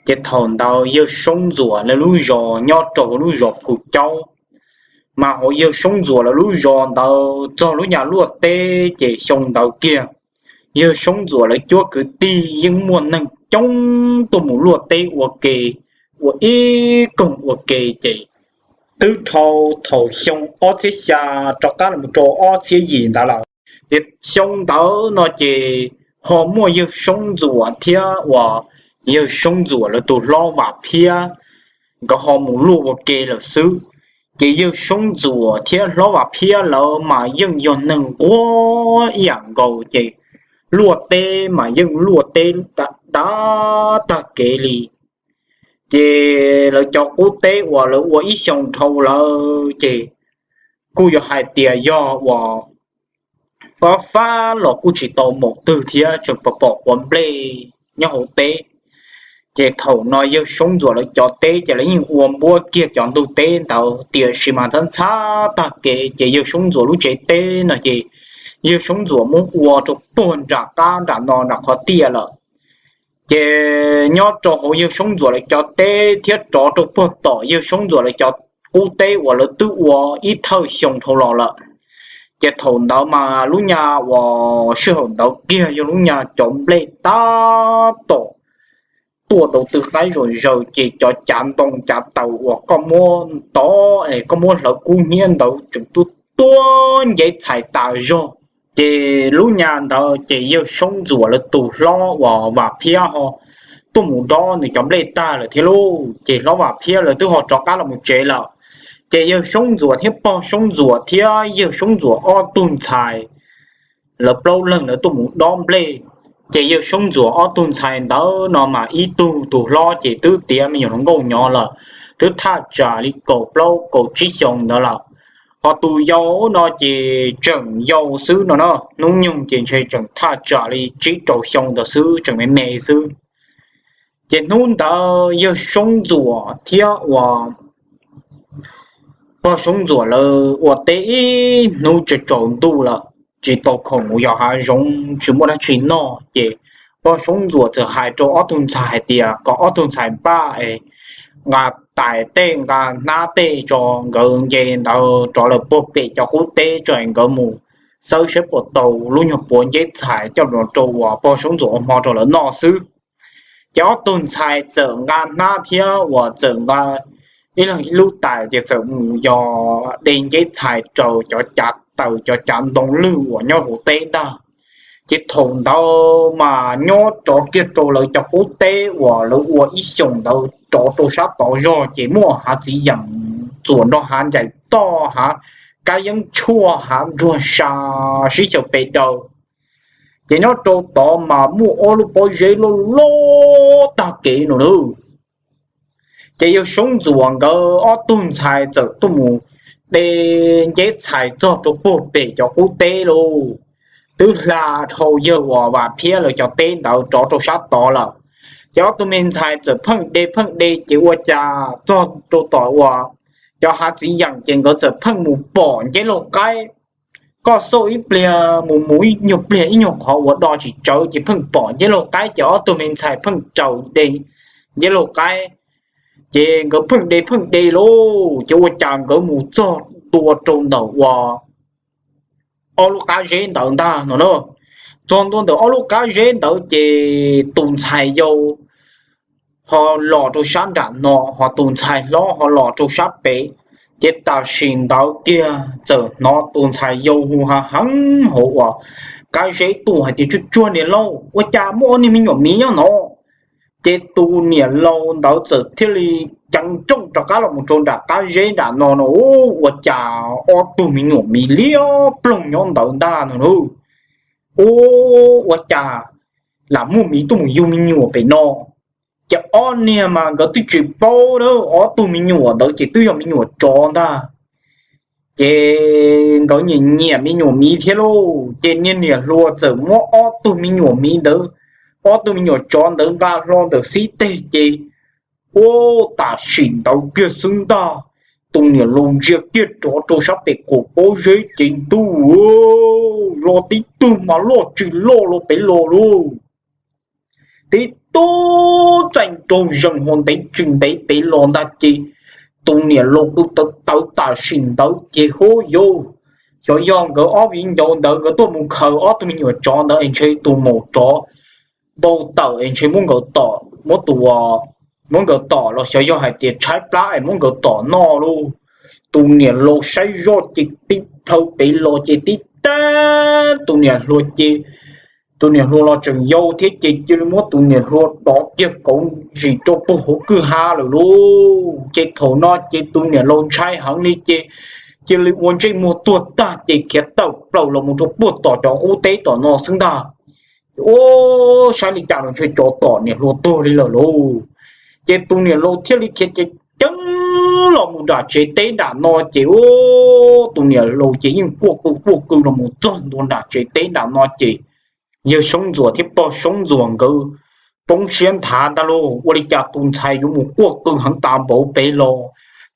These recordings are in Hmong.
Ces thaum ntawd yawg Soob Ntxuam lawv lub zos nyob rau hauv lub zos Phu Caub, mas hauv yawg Soob Ntxuam lawv lub zos ntawd txog lub nyuag luaj teb ces xyoo ntawd kiag yawg Soob Ntxuam lawv cuab kwv tij yeej muaj neeg coob tuaj mus luaj teb ua ke, ua ib koog ua ke ces twb dhau thaum xyoo ob txhiab xya rov qab los rau ob txhiab yim ntawd lawm. Ces xyoo ntawd no ces ho muaj yawg Soob Ntxuam thiab uas yawg Soob Ntxuam lawv tus hlob Vam Phiab nkawd ho mus luaj ua ke lawm xwb. Ces yawg Soob Ntxuam thiab hlob Vam Phiab lawv mas yeej yog neeg nquag ib yam nkaus ces luaj teb mas yeej luaj teb dav tag kev li. Ces lawv cov qub teb uas lawv ua ib xyoo dhau lawm ces kuj yog hais tias yog uas fab fab los kuj tsis tau mus twg thiab tseem pom pom quav nplej nyob hauv teb. Ces thaum no yawg Soob Ntxuam lawv cov teb ces lawv yeej ua npuab kiag cov ntug teb ntawd tiam sis mas ntxhab ntxhab tag kev ces yawg Soob Ntxuam lub tsev teb no ces yawg Soob Ntxuam muab ua rau puag nram qab nram no nram qhov tiaj lawm. Ces nyob rau hauv yawg Soob Ntxuam lawv cov teb thiab rov rau puag tom yawg Soob Ntxuam lawv cov qub teb uas lawv twb ua ib thawj xyoo dhau los lawm. Ces thaum ntawd mas lub nyuag uas sij hawm ntawd kiag yog lub nyuag cov nplej tab tom tuaj dau tw qaib zom zaws ces cov cav ntoo cav taws uas koj muab tov es koj muab hlawv kub hnyiab ntawd tseem tuaj tuaj nceb txhais tas zog. Ces lub nyuag ntawd ces yawg Soob Ntxuam lawv tus hlob uas Vam Phiab ho tuaj mus dob nws cov nplej tag lawm thiab lauj. Ces hlob Vam Phiab lawv twb ho rov qab los mus tsev lawm. Ces yawg Soob Ntxuam thiab pog Soob Ntxuam thiab yawg Soob Ntxuam ob tug ntxhais lawv plaub leeg lawv tuaj mus dob nplej. Ces yawg Soob Ntxuam ob tug ntxhais ntawd no mas ib tug tus hlob ces twb tiav me nyuam hluas nkauj nyob lawm, twb thaj tsam li kaum plaub kaum tsib xyoo ntawd lawm. Ho tus yau no ces tseem yau xwb no na, hnub nyoog ces ntshe tseem thaj tsam li tsib rau xyoo ntawd xwb, tseem me me xwb. Ces hnub ntawd yawg Soob Ntxuam thiab uas pog Soob Ntxuam lawv ua teb ib hnub tsaus ntuj lawm, tsis tau khoom mus yos hav zoov, tsis muaj dab tsi noj, ces pog Soob Ntxuam txawm hais rau ob tug ntxhais hais tias kom ob tug ntxhais npaj es nqa tais tej nqa hnab tej tso, nkawd nce ntawd rov lawm puag pem cov qub teb tso es nkawd mus xawb saib puas tau lub nyuag puav nceb txhais coj los rau uas pog Soob Ntxuam ua hmo rau lawv noj xwb. Ces ob tug ntxhais txawm nqa hnab thiab uas txawm nqa ib leeg ib lub tais ces txawm mus yos de nceb txhais raws cov cav taws cov cav ntoo lwj uas nyob hauv teb ntag. Ces thaum ntawd mas nyob rov kiag rau lawv cov qub teb uas lawv ua ib xyoos ntawd rov rau sab tod zog ces muaj hav txiv yeem txuas nrog hav ncaim toj, hav kab yeeb tshuaj, hav ntsuag sa sib xyaw pes daws. Ces nyob rau tod mas muaj ob lub pob zeb loj loj tag kev no lauj. Ces yawg Soob Ntxuam nkawd ob tug ntxhais txawm tuaj mus de nceb txhais txog rau puag pem cov qub teb lauj. Twb hla dhau yawg uas Vam Phiab lawv cov teb ntawd rov rau sab tod lawm. Ces ob tug me ntxhais txawm pheej de pheej de ces ua cas txog rau tom uas cov hav txiv yeem ces nkawd txawm pheej mus pom nceb laug qaib. Koj xauj ib pliag mus mus ib nyuag pliag ib nyuag qhov uas do tsis tsawv ces pheej pom nceb laug qaib ces ob tug me ntxhais pheej raws de nceb laug qaib. Ces nkawd pheej de pheej de lauj ces ua cas nkawd mus txog ntua rau ntawm uas ob lub qab zeb ntawd ntag no na. Txog ntua ntawm ob lub qab zeb ntawd ces tus ntxhais yau ho los rau sab nram no, ho tus ntxhais hlob ho los rau sab pem. Ces tam sim ntawd kiag txawm hnov tus ntxhais yau hu ha heev hauv uas qab zeb tuaj hais tias, Tsuag tsuag niam laus, ua cas muaj ob niag me nyuam miv nyob no? Ces tus niam laus ntawd txawm thiaj li ceev nrooj rov qab los mus rau nram qab zeb nram no no, ua cas ob tug me nyuam miv liab ploog nyob ntawd ntag no lauj. Ua cas lam muaj miv tuaj mus yug me nyuam pem no? Ces ob niag mas nkawd twb tsis paub na, ob tug me nyuam ntawd ces twb yog me nyuam tsov ntag. Ces nkawd nyiam nyiam me nyuam miv thiab lauj, ces niag niam hluas txawm muab ob tug me nyuam miv ntawd, ob tug me nyuam tsov ntawd nqa hlo ntawm xib teg ces ua tam sim ntawd kiag xwb ntag, tus niam laus ntsia kiag rov rau sab pem qaum pob zeb ces ntuj, los tib tug mas loj tsis loj los pem los lauj. tib tug txaij nraug zees hua ntev tsis ntev pem los ntag ces tus niam laus kuj tawv tawv tam sim ntawd ces hu yus, xyov yog nkawd ob viv ncaus ntawd nkawd tuaj mus khaws ob tug me nyuam tsov ntawd es ntshe tus maum tsov npau taws es ntshe muab nkawd tom, muab tus, muab nkawd tom los xyov yog hais tias tshaib plab es muab nkawd tom noj lauj. Tus niam laus saib zoj ces tib plhaw pem los ces tib tag tus niam hluas ces tus niam hluas los tseem yau thiab ces cia li muab tus niam hluas dov kiag kauv zim rau puag hauv kwj ha lawm lauj. Ces thaum no ces tus niam laus ntshai heev li ces cia li ua ntsej muag tuag tag ces khiav tawm plaws los mus rau puag tom cov qub teb tom no xwb ntag. Ua saib li cas los ntshe tsov tom niam hluas tuag li lawm lauj. Ces tus niam laus thiaj li khiav ceev ceev los mus nram tsev teb nram no ces ua tus niam laus ces yeej quaj qw quaj qw los mus txog ntua nram tsev teb nram no ces yawg Soob Ntxuam thiab pog Soob Ntxuam nkawd poob siab nthav ntag lauj. Ua li cas tus ntxhais yuav mus quaj qw heev tas npaum pem los,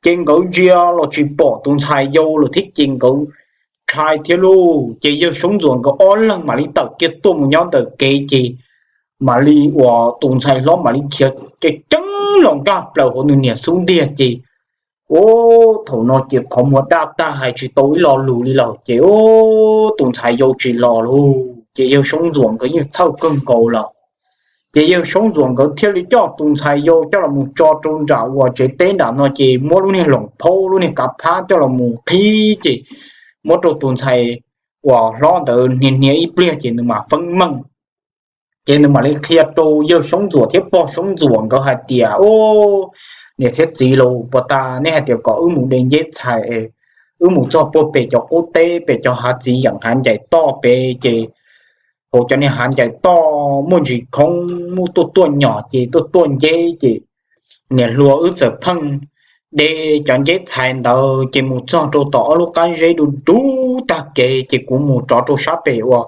ces nkawd ntsia los tsis pom tus ntxhais yau lawm thiab ces nkawd ntshai thiab lauj. Ces yawg Soob Ntxuam nkawd ob leeg mam li tawm kiag tuaj mus nyob ntawm kev ces mam li uas tus ntxhais hlob mam li khiav ceev ceev los nkag plaws hauv nws niam xub ntiag ces ua thaum no ces qhov muag daj tag hais tsis tau ib lo lus li lawm ces ua tus ntxhais yau tsis los lauj. Ces yawg Soob Ntxuam nkawd yeej txhawj kawg nkaus lawm. Ces yawg Soob Ntxuam nkawd thiaj li coj tus ntxhais yau coj los mus tso rau nram uas tsev teb nram no ces muab lub niag loos phaub lub niag kav phab coj los mus qhib ces muab rau tus ntxhais uas hlob ntawd hnia hnia ib pliag ces nws mam feeb meej. Ces nws mam li qhia rau yawg Soob Ntxuam thiab pog Soob Ntxuam nkawd hais tias, Niam thiab txiv lauj, puas tas nej hais tias kom wb mus de nceb txhais, wb mus txog puag pem cov qub teb pem cov hav txiv yeem hav ncaim toj pem ces hauv cov niag hav ncaim toj muaj ntsis khoob muaj tuaj tuaj nyom ces tuaj tuaj nceb ces niam hluas wb txawm pheej de cov nceb txhais ntawd ces mus txog rau tom ob lub qab zeb du du tag kev ces kuv mus rov rau sab pem uas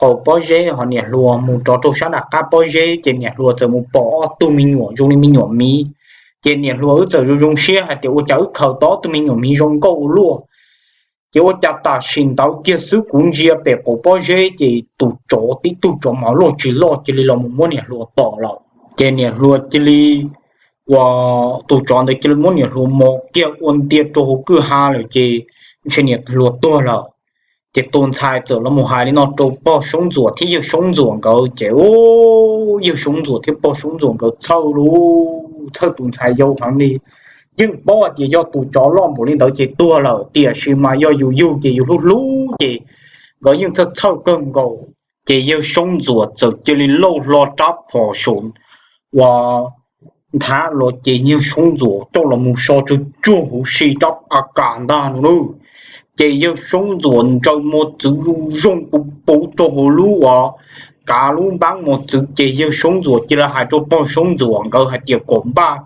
qaum pob zeb ho niam hluas mus rov rau sab nram qab pob zeb ces niam hluas txawm mus pom ob tug me nyuam zoo li me nyuam miv. Ces niam hluas wb txawm zoo zoo siab hais tias ua cas wb khaws tau ob tug me nyuam miv zoo nkauj ua luaj. Ces ua cas tam sim ntawd kiag xwb kuv ntsia pem qaum pob zeb ces tus tsov tib tug tsov mas luaj tsis loj cia li los mus muab niam hluas tom lawm. Ces niam hluas cia li, uas tus tsov ntawd cia li muab niam hluas mos kiag ua ntia rau hauv kwj ha lawm ces ntshe niam hluas tuag lawm. Ces tus ntxhais txawm los mus hais li no rau pog Soob Ntxuam thiab yawg Soob Ntxuam nkawd ces yawg Soob Ntxuam thiab pog Soob Ntxuam nkawd txhawj lauj, txhawj tus ntxhais yau heev li. Yeej paub hais tias yog tus tsov loj npaum li ntawd ces tuag lawm, tiam sis mas yog yus yug ces yus hlub hlub ces nkawd yeej txhawj txhawj kawg nkaus. Ces yawg Soob Ntxuam txawm cia li lauj hlo rab phom saum uas nthav los ces yawg Soob Ntxuam coj los mus so tsuag tsuag huv si rab a kas ntag no lauj. Ces yawg Soob Ntxuam ntsaws mos txwv zoo zoo puv puv rau hauv lub uas kav lub npab mos txwv ces yawg Soob Ntxuam cia li hais rau pog Soob Ntxuam nkawd hais tias kom npaj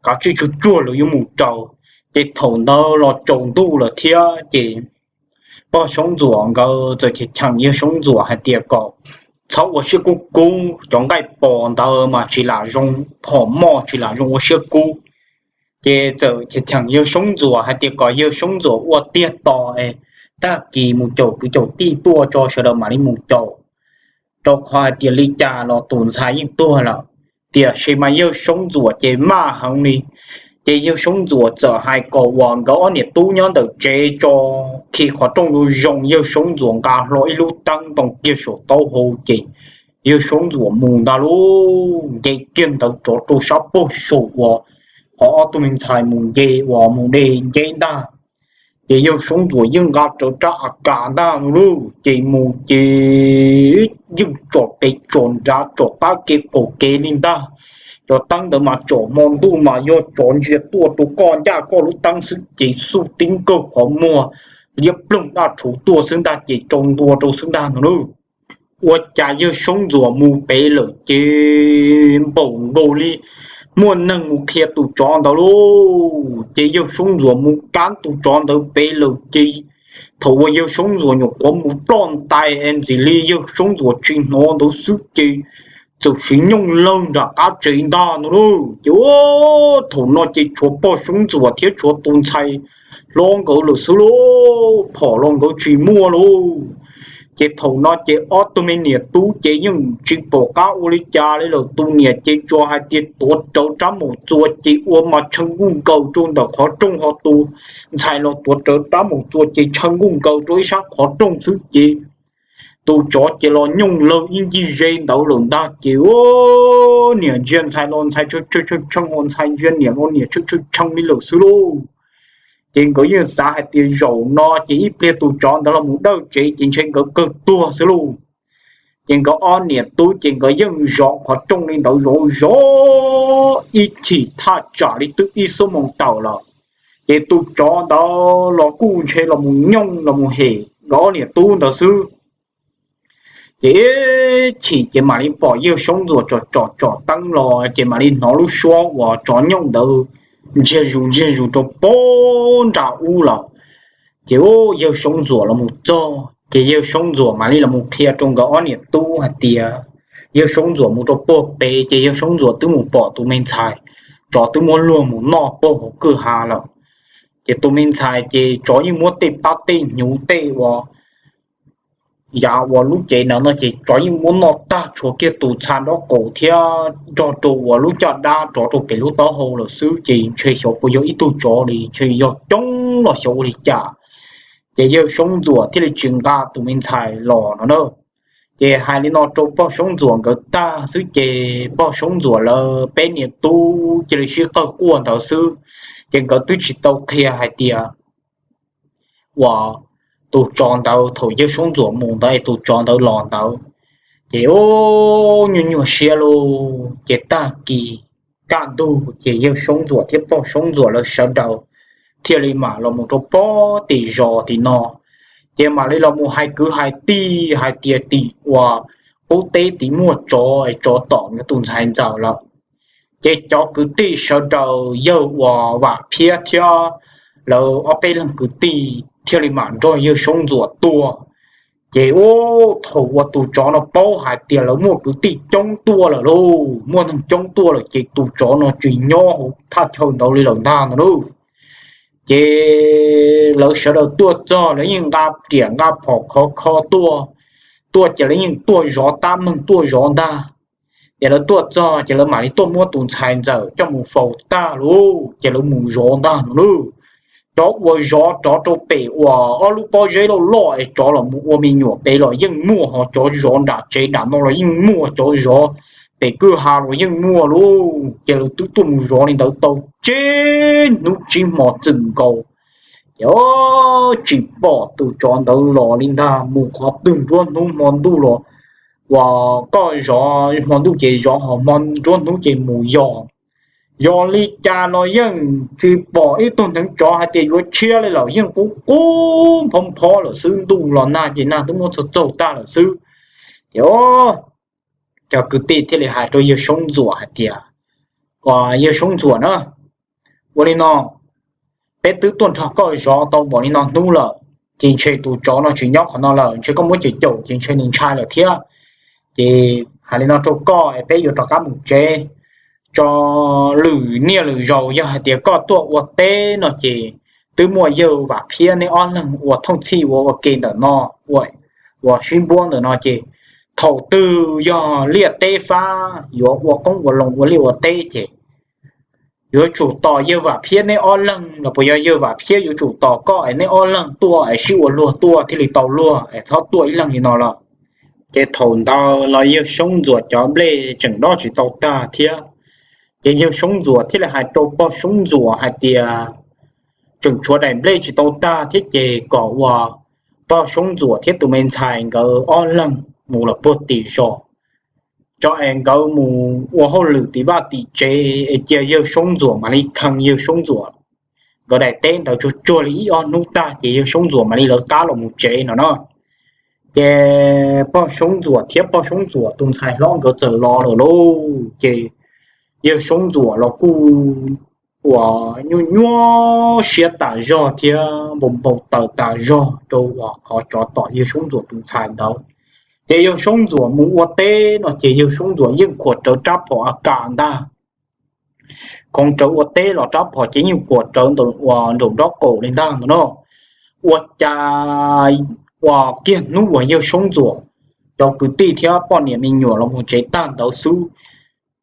kav tsij tsuag tsuag lawv yuav mus raws. Ces thaum ntawd los tsaus ntuj lawm thiab ces pog Soob Ntxuam nkawd txawm cheem yawg Soob Ntxuam hais tias kom txhob ua siab kub kub, cov nqaij pos ntawd mas tsis lam zoo, phom moj tsis lam zoo ua siab kub. Ces txawm cheem yawg Soob Ntxuam hais tias kom yawg Soob Ntxuam ua tiag tos tag kis mus caum kwv caum tij tuaj tso sawv daws mam li mus caum, rau qhov hais tias li cas los tus ntxhais yeej tuag lawm. Tiam sis mas yawg Soob Ntxuam ces maj heev li. Ces yawg Soob Ntxuam txawm hais kom uas nkawd ob niam tub nyob ntawm tsev tso, khi qhov rooj zoo zoo, yawg Soob Ntxuam nqa hlo ib lub teeb ntoo kiag saum taub hau ces yawg Soob Ntxuam mus ntag lauj, nce kiag ntawd rov rau sab pag saum uas qhov ob tug me ntxhais mus nce uas mus de nceb ntag. Ces yawg Soob Ntxuam yeej nqa rawv rab a kas ntag lauj, ces mus ces yeej tsom pem tsom nrad tsom qab kev qaum kev li ntag. Cov teeb ntawd mas tsom hmo ntuj mas yog tsov ntsia tuaj rau koj ncaj koj lub teeb xwb ces xuj tib nkawg qhov muag liab ploog daj rhuv tuaj xwb ntag ces rau ntua rau xwb ntag no lauj. Ua cas yawg Soob Ntxuam mus pem lawm ces npaum nkaus li muaj neeg mus qhia tus tsov ntawd lauj. Ces yawg Soob Ntxuam mus kab tus tsov ntawd pem lawm ces thaum uas yawg Soob Ntxuam nyuam qhuav mus ploj ntais es ntxim li yawg Soob Ntxuam tsis hnov ntawd xwb ces txawm siv nyooj lawg nram qab tsev ntag no lauj. Ces thaum no ces tshuav pog Soob Ntxuam thiab tshuav tus ntxhais hlob nkawd lawm xwb lauj, phom los nkawd tsis muaj lauj. Ces thaum no ces ob tug me niam tub ces yeej tsis pom qab ua li cas li lawm. Tus niam ces tsuas hais tias tuav rawv rab maum txuas ces ua mas tshee nkuj nkaws rau ntawm qhov rooj, ho tus ntxhais los tuav rawv rab maum txuas ces tshee nkuj nkaws rau ib sab qhov rooj xwb ces tus tsov ces los nyooj lawg ib ncig ze ntawd lawm ntag. Ces niam ntsia ntxhais los ntxhais tshee tshee tshee, ho ntxhais ntsia niam los niam tshee tshee tshee li lawm xwb lauj. Ces nkawd yeej xav hais tias zaum no ces ib pliag tus tsov ntawd los mus dawj tsev ces ntshe nkawd kawg tuag xwb lauj. Ces nkawd ob niam tub ces nkawd yeej zov qhov rooj li ntawd zov zov ib chim thaj tsam li twb ib xuab moos tawm lawm. Ces tus tsov ntawd los kuj ntshe los mus nyooj los mus hem nkawd ob niam tub ntawd xwb. Ces ib chim ces mam li pom yawg Soob Ntxuam tsom tsom tsom teeb los ces mam li hnov lub suab uas tsov nyooj ntawd ntsiag zus ntsiag zus rau pem nram ub lawm. Ces yawg Soob Ntxuam los mus txog ces yawg Soob Ntxuam mam li los mus qhia rau nkawd ob niam tub hais tias yawg Soob Ntxuam mus rau puag pem ces yawg Soob Ntxuam twb mus pom tus me ntxhais tsov twb muab luag mus noj puag hauv kwj ha lawm. Ces tus me ntxhais ces tsov yeej muab tej pab tej hnyuv tej uas yav uas lub cev ntawd no ces tsov yeej muab noj tag, tshuav kiag tus ntxhais nraub qaum thiab nrog rau uas lub caj dab rov rau pem lub taub hau lawm xwb. Ces ntshe xyov puas yog ib tug tsov li, ntshe yog coob los xyov ua li cas. Ces yawg Soob Ntxuam thiaj li tsis nqa tus me ntxhais los no na. Ces hais li no rau pog Soob Ntxuam nkawd tag xwb ces pog Soob Ntxuam lawv peb niam tub cia li sib qawg quaj ntawd xwb. Ces nkawd twb tsis tau qhia hais tias uas tus tsov ntawd thaum yawg Soob Ntxuam mus ntawd es tus tsov ntawd los ntawd. Ces nyuag nyuag siab lauj, ces tag kis kaj ntug ces yawg Soob Ntxuam thiab pog Soob Ntxuam lawv sawv daws thiaj li mam los mus rau pog tim zos tim no. Ces mam li los mus hais kwv hais tij hais tias tim uas qub teb tim muaj tsov, tsov tom nkawd tus ntxhais ntxawm lawm. Ces cov kwv tij sawv daws yawg uas Vam Phiab thiab lawv ob peb leeg kwv tij thiaj li mam nrog yawg Soob Ntxuam tuaj. Ces ub, thaum uas tus tsov no paub hais tias lawv muaj kwv tij coob tuaj lawm lauj, muaj neeg coob tuaj lawm ces tus tsov no tsis nyob hauv thaj chaw ntawd li lawm ntag no lauj. Ces lawv sawv daws tuaj txog lawv yeej nqa riam nqa phom khov kho tuaj, tuaj ces lawv yeej tuaj zov tab meeg tuaj zov ntag. Ces lawv tuaj txog ces lawv mam li tuaj muab tus ntxhais ntxawm coj mus faus tag lauj, ces lawv mus zov ntag no lauj. Cov uas zov rov rau pem uas ob lub pob zeb loj loj es tsov los mus ua me nyuam pem los yeej muaj, ho cov zov nram tsev nram no los yeej muaj, cov zov pem kwj ha los yeej muaj lauj. Ces lawv twb tuaj mus zov li ntawd tau tsib hnub tsib hmo txwm nkaus, ces tsis pom tus tsov ntawd los li ntag. Mus qhov twg nruab hnub hmo ntuj los uas koj zov hmo ntuj ces zov, ho hmo nruab hnub ces mus yos, yos li cas los yeej tsis pom ib tug hneev tsov hais tias yuav tshiab li lawm, yeej qub qub phob phob lawm xwb, ntuj los nag ces nag twb muab txog txaug tag lawm xwb. Ces cov kwv tij thiaj li hais rau yawg Soob Ntxuam hais tias, uas yawg Soob Ntxuam na, ua li no, peb twb tuaj nrog koj zov tau npaum li no hnub lawm, ces ntshe tus tsov no tsis nyob qhov no lawm, ntshe koj muab caum caum ces ntshe nws ntshai lawm thiab. Ces hais li no rau koj es peb yuav rov qab mus tsev. Tso lwm niaj lwm zaus yog hais tias koj tuaj ua teb no ces twb muaj yawg Vam Phiab neb ob leeg ua thooj txhij ua ua ke ntawm no, ua, ua sib npuab ntawm no ces thaum twg yog liaj teb fab yuav ua qoob ua loo ua liaj ua teb ces yuav tsum tos yawg Vam Phiab neb ob leeg los puas yog yawg Vam Phiab yuav tsum tos koj es neb ob leeg tuaj es sib ua luag tuaj thiaj li tau luag es txhob tuaj ib leeg li no lawm. Ces thaum ntawd los yawg Soob Ntxuam cov nplej tseem dob tsis tau tag thiab. Ces yawg Soob Ntxuam thiaj li hais rau pog Soob Ntxuam hais tias tseem tshuav daim nplej tsis tau tag thiab ces kom uas pog Soob Ntxuam thiab tus me ntxhais nkawd ob leeg mus lawm puag tim zos, tso es nkawd mus ua hauj lwm tim vaj tim tsev es cia yawg Soob Ntxuam mam li khees yawg Soob Ntxuam nkawd daim teb ntawd tsuag tsuag li ib ob hnub tag ces yawg Soob Ntxuam mam li lawv qab los mus tsev no na. Ces pog Soob Ntxuam thiab pog Soob Ntxuam tus ntxhais hlob nkawd txawm los lawm lauj. Ces yawg Soob Ntxuam los kuj uas nyuaj nyuaj siab tas zog thiab npau npau taws tas zog rau uas qhov tsov tom yawg Soob Ntxuam tus ntxhais ntawd. Ces yawg Soob Ntxuam mus ua teb no ces yawg Soob Ntxuam yeej khuam rawv rab phom a kam ntag. Khoov rawv ua teb los rab phom ces yeej khuam rawv ntawm uas nraum nraub qaum li ntag ntag no. Ua cas Ua kiag hnub uas yawg Soob Ntxuam cov kwv tij thiab poj niam me nyuam los mus tsev tag ntawd xwb,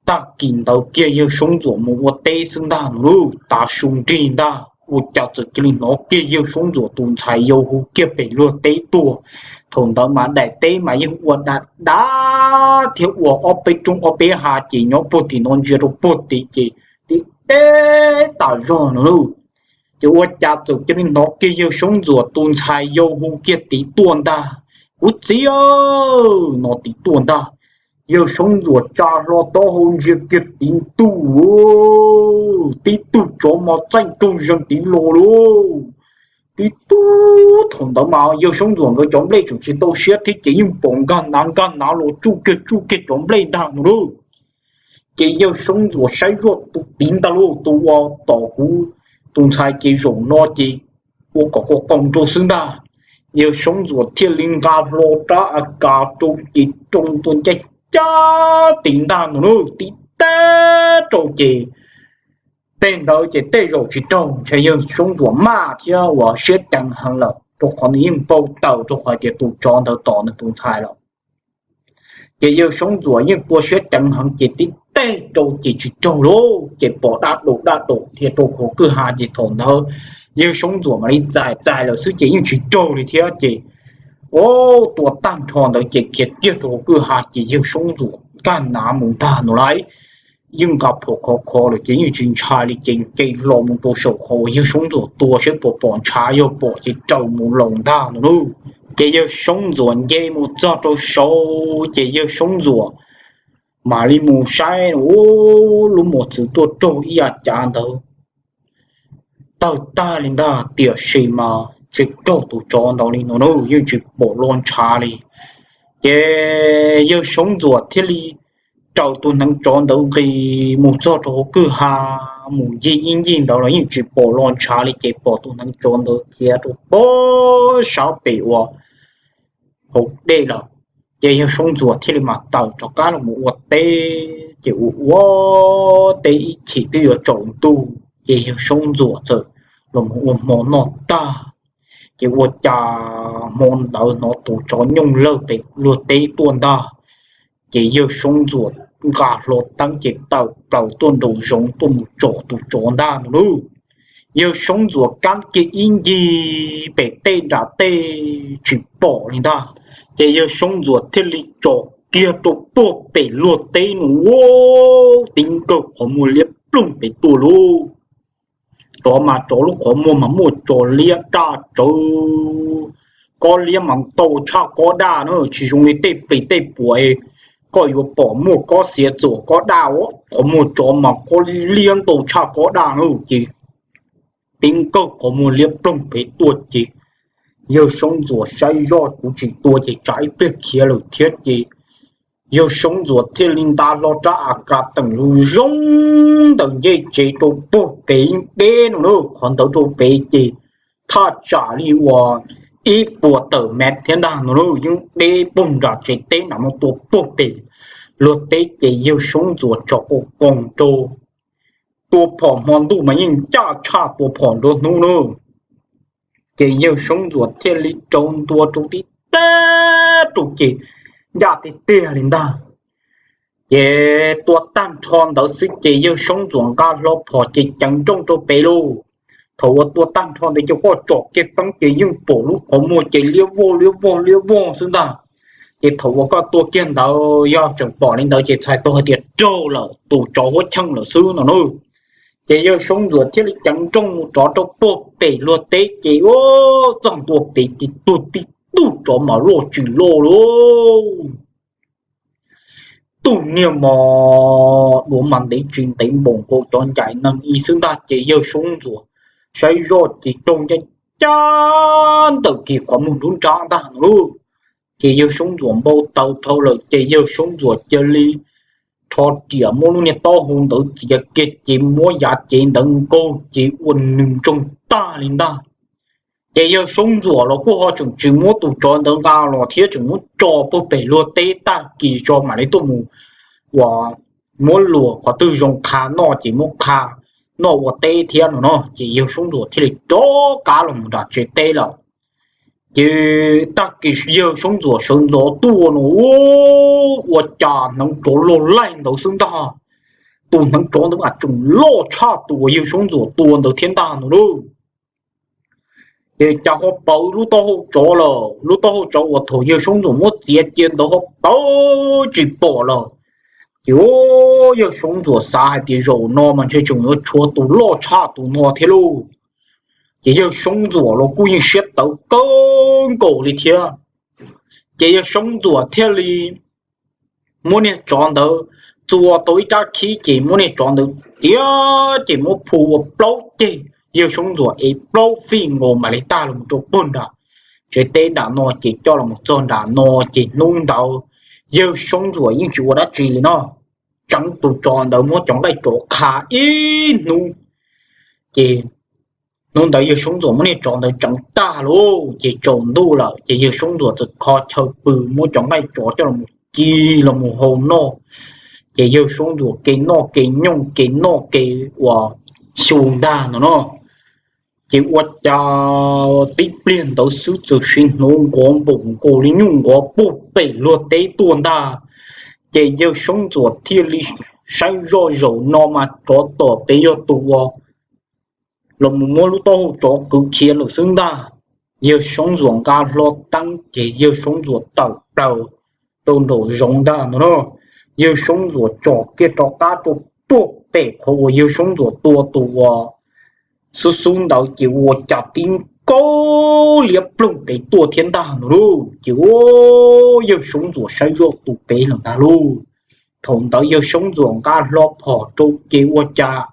tag kis ntawd kiag yawg Soob Ntxuam mus ua teb xwb ntag no lauj. Tav su nrig ntag ua cas txawm cia li hnov kiag yawg Soob Ntxuam tus ntxhais yau hu kiag pem luag teb tuaj. Thaum ntawd mas daim teb mas yeej ua dav dav thiab ua ob peb roob ob peb hav ces nyob puag tim no ntsia rau puag tim ces tib teb tas zog no lauj. Ces ua cas txawm cia li hnov kiag yawg Soob Ntxuam tus ntxhais yau hu kiag tid tuaj ntag. Kuv txiv aw, no tid tuaj ntag. Yawg Soob Ntxuam tsa hlo taub hau ntsia kiag tid tuaj, tib tug tsov mos txaij raug zeeg tid los lauj. Tib tug, thaum ntawd mas yawg Soob Ntxuam nkawd cov nplej tseem tsis tau siab thiab ces yeej pom nkag nav nkag nav los tsuj kiag tsuj kiag cov nplej ntag no lauj. Ces yawg Soob Ntxuam saib zoj tus tid ntag lauj, tus uas tom kuv tus ntxhais ces zaum no ces ua kom qas qas rau xwb ntag. Yawg Soob Ntxuam thiaj li nqa hlo rab a kas rau ces rau tua ncaj ncaj tid ntag no lauj, tib teb rau ces tej ntawd ces tej zaum tsis raug, ntshe yawg Soob Ntxuam maj thiab uas siab ceev heev lawm rau qhov nws yeej npau taws rau qhov tias tus tsov ntawd tom nws tus ntxhais lawm. Ces yawg Soob Ntxuam yeej tua siab ceev heev ces tib teg rau ces tsis raug lauj, ces pom daj daum daj daum dhia rau hauv kwj ha ces thaum ntawd yawg Soob Ntxuam mam li txais txais lawm xwb ces yeej tsis raug li thiab ces, o, tua tag nrho ntawd ces khiav kiag rau hauv kwj ha ces yawg Soob Ntxuam nkag nav mus ntag no lauj. Yeej nqa phom khov kho lawm ces yeej tsis ntshai li ces nce hlo mus rau saum qhov uas yawg Soob Ntxuam tua saib puas pom ntshav, yog pom ces raws mus laus ntag no lauj. Ces yawg Soob Ntxuam nce mus txog rau saud ces yawg Soob Ntxuam mam li mus saib, u, lub mos txwv tuaj raug ib yav cav ntawd tawg tag li ntag, tiam sis mas tsis raug tus tsov ntawd li no na, yeej tsis pom lo ntshav li. Ces yawg Soob Ntxuam thiaj li raws tus hneev tsov ntawd nqis mus txog rau hauv kwj ha, mus ncig ib ncig ntawd los yeej tsis pom lo ntshav li ces pom tus hneev tsov ntawd khiav rau pob sab pem uas hauv dej lawm. Ces yawg Soob Ntxuam thiaj li mam tawm rov qab los mus ua teb, ces ua ua teb ib chim twb yuav tsaus ntuj ces yawg Soob Ntxuam txawm los mus ua hmo noj tag. Ces ua cas hmo ntawd hnov tus tsov nyooj lawg pem luag teb tuaj ntag. Ces yawg Soob Ntxuam nqa hlo teeb ces tawm plaws tuaj nraum zoov tuaj mus tsom tus tsov ntag no lauj. Yawg Soob Ntxuam kab kiag ib ncig pem tej nram tej tsis pom li ntag. Ces yawg Soob Ntxuam thiaj li tsom kiag rau puag pem luag teb no, tib nkaug qhov muag liab ploog pem tuaj lauj. Tsov mas tsov lub qhov muag mas muaj tso liab daj tsawv, kob liab mas ntau tshaj kob daj na, tsis zoo li tej plis tej puam koj yuav pom muaj kob xiav txuam kob daj, qhov muag tsov mas kob liab ntau tshaj kob daj na. Ces tib nkaug qhov muag liab ploog pem tuaj ces yawg Soob Ntxuam saib zoj kuv tsis tua ces tsam ib pliag khiav lawm thiab ces yawg Soob Ntxuam thiaj li nta hlo rab a kas teem zoo zoo ntawm ncej tsev rau puag pem deb no na, qhov ntawd rau pem ces thaj tsam li uas ib puas tawm mev thiab ntag no na, yeej deb puag nram tsev teb nram no tua puag pem luag teb ces yawg Soob Ntxuam tsom qoos qoos rau. Tua phom hmo ntuj mas yeej ncaj tshaj tua phom nruab hnub na. Ces yawg Soob Ntxuam thiaj li rau ntua rau tib teb rau ces ncaj tiag tiag li ntag. Ces tua tag nrho ntawd xwb ces yawg Soob Ntxuam nqa hlo phom ces ceev nrooj rau pem lauj. Thaum uas tua tag nrho ntawd ces koj tsom kiag teeb ces yeej pom lub qhov muag ces liab vog liab vog liab vog xwb ntag. Ces thaum uas koj tua kiag ntawd yog tseem pom li ntawd ces txhais tau hais tias raug lawm, tus tsov huab cheej lawm xwb no na. Ces yawg Soob Ntxuam thiaj li ceev nrooj mus rov rau puag pem luag teb ces txog ntua pem ces tuag tib tug tsov mas loj tsis loj lauj. Tug niag mos duav mas ntev tsis ntev npaum nkaus cov ncaim neeg ib xwb ntag ces yawg Soob Ntxuam saib zoj ces raug ncaj ncaj ntawm kis qhov muag nruab nrab ntag no lauj. Ces yawg Soob Ntxuam npau taws dhau lawm ces yawg Soob Ntxuam cia li rho riam muab lub niag taub hau ntawd txiav kiag ces muab yav cev ntawd nkaug ces ua nws ntsoog tag li ntag. Ces yawg Soob Ntxuam los kuj ho tseem tsis muab tus tsov ntawd nqa los thiab tseem muab tso puag pem luag teb tag kis tso mam li tuaj mus uas muab luas qhov twg zoo qha noj ces muab qha noj ua teb thiab no no ces yawg Soob Ntxuam thiaj li rov qab los mus nram tsev teb lawm. Ces tag kis yawg Soob Ntxuam sawv ntxov tuaj no, ua cas hneev tsov loj laij ntawd xwb ntag. Tus hneev tsov ntawd mas tseem loj tshaj tus uas yawg Soob Ntxuam tua ntawd thiab ntag no lauj. Ces cas ho pawv lub taub hau tsov lawm, lub taub hau tsov uas thaum yawg Soob Ntxuam muab txiav cia ntawd ho pawv tsis pom lawm. Ces yawg Soob Ntxuam xav hais tias zaum no mas ntshe tseem yuav tshuav tus loj tshaj tus no thiab lauj. Ces yawg Soob Ntxuam los kuj yeej siab tawv kawg nkaus li thiab. Ces yawg Soob Ntxuam thiaj li muab niag tsov ntawd txua tau ib rab khib ces muab niag tsov ntawd tiav ces muab phu ua plaub ceg. Yawg Soob Ntxuam ev plaub fij nkaus mam li tag los rau puag nram tsev teb nram no ces coj los txog nram no. Ces hnub ntawd yawg Soob Ntxuam yeej tsis ua dab tsi li no, tseev tus tsov ntawd muab cov nqaij tsov qha ib hnub. Ces hnub ntawd yawg Soob Ntxuam muab niag tsov ntawd tseev tag lauj ces tsaus ntuj lawm ces yawg Soob Ntxuam txawm kho chaw pw muab cov nqaij tsov coj los ci los mus hau noj. Ces yawg Soob Ntxuam ke noj ke nyooj ke noj ke uas xyu ntag no no. Ces ua cas tib pliag ntawd xwb txawm sim hnov nqov npaum nkaus li nyuj nqov puag pem luag teb tuaj ntag. Ces yawg Soob Ntxuam thiaj li saib zoj zaum no mas tsov tom pem yog tus uas los mus muab lub taub hau tsov kwv khiav lawm xwb ntag. Yawg Soob Ntxuam nqa hlo teeb ces yawg Soob Ntxuam tawm plaws rau nraum zoov ntag no no. Yawg Soob Ntxuam tsom kiag rov qab rau puag pem qhov uas yawg Soob Ntxuam tua tus uas xub xub ntawd ces ua cas tib nkaug liab ploog pem tuaj thiab ntag no lauj. Ces yawg Soob Ntxuam saib zoj tus pem lawm ntag lauj. Thaum ntawd yawg Soob Ntxuam nqa hlo phom rau ces ua cas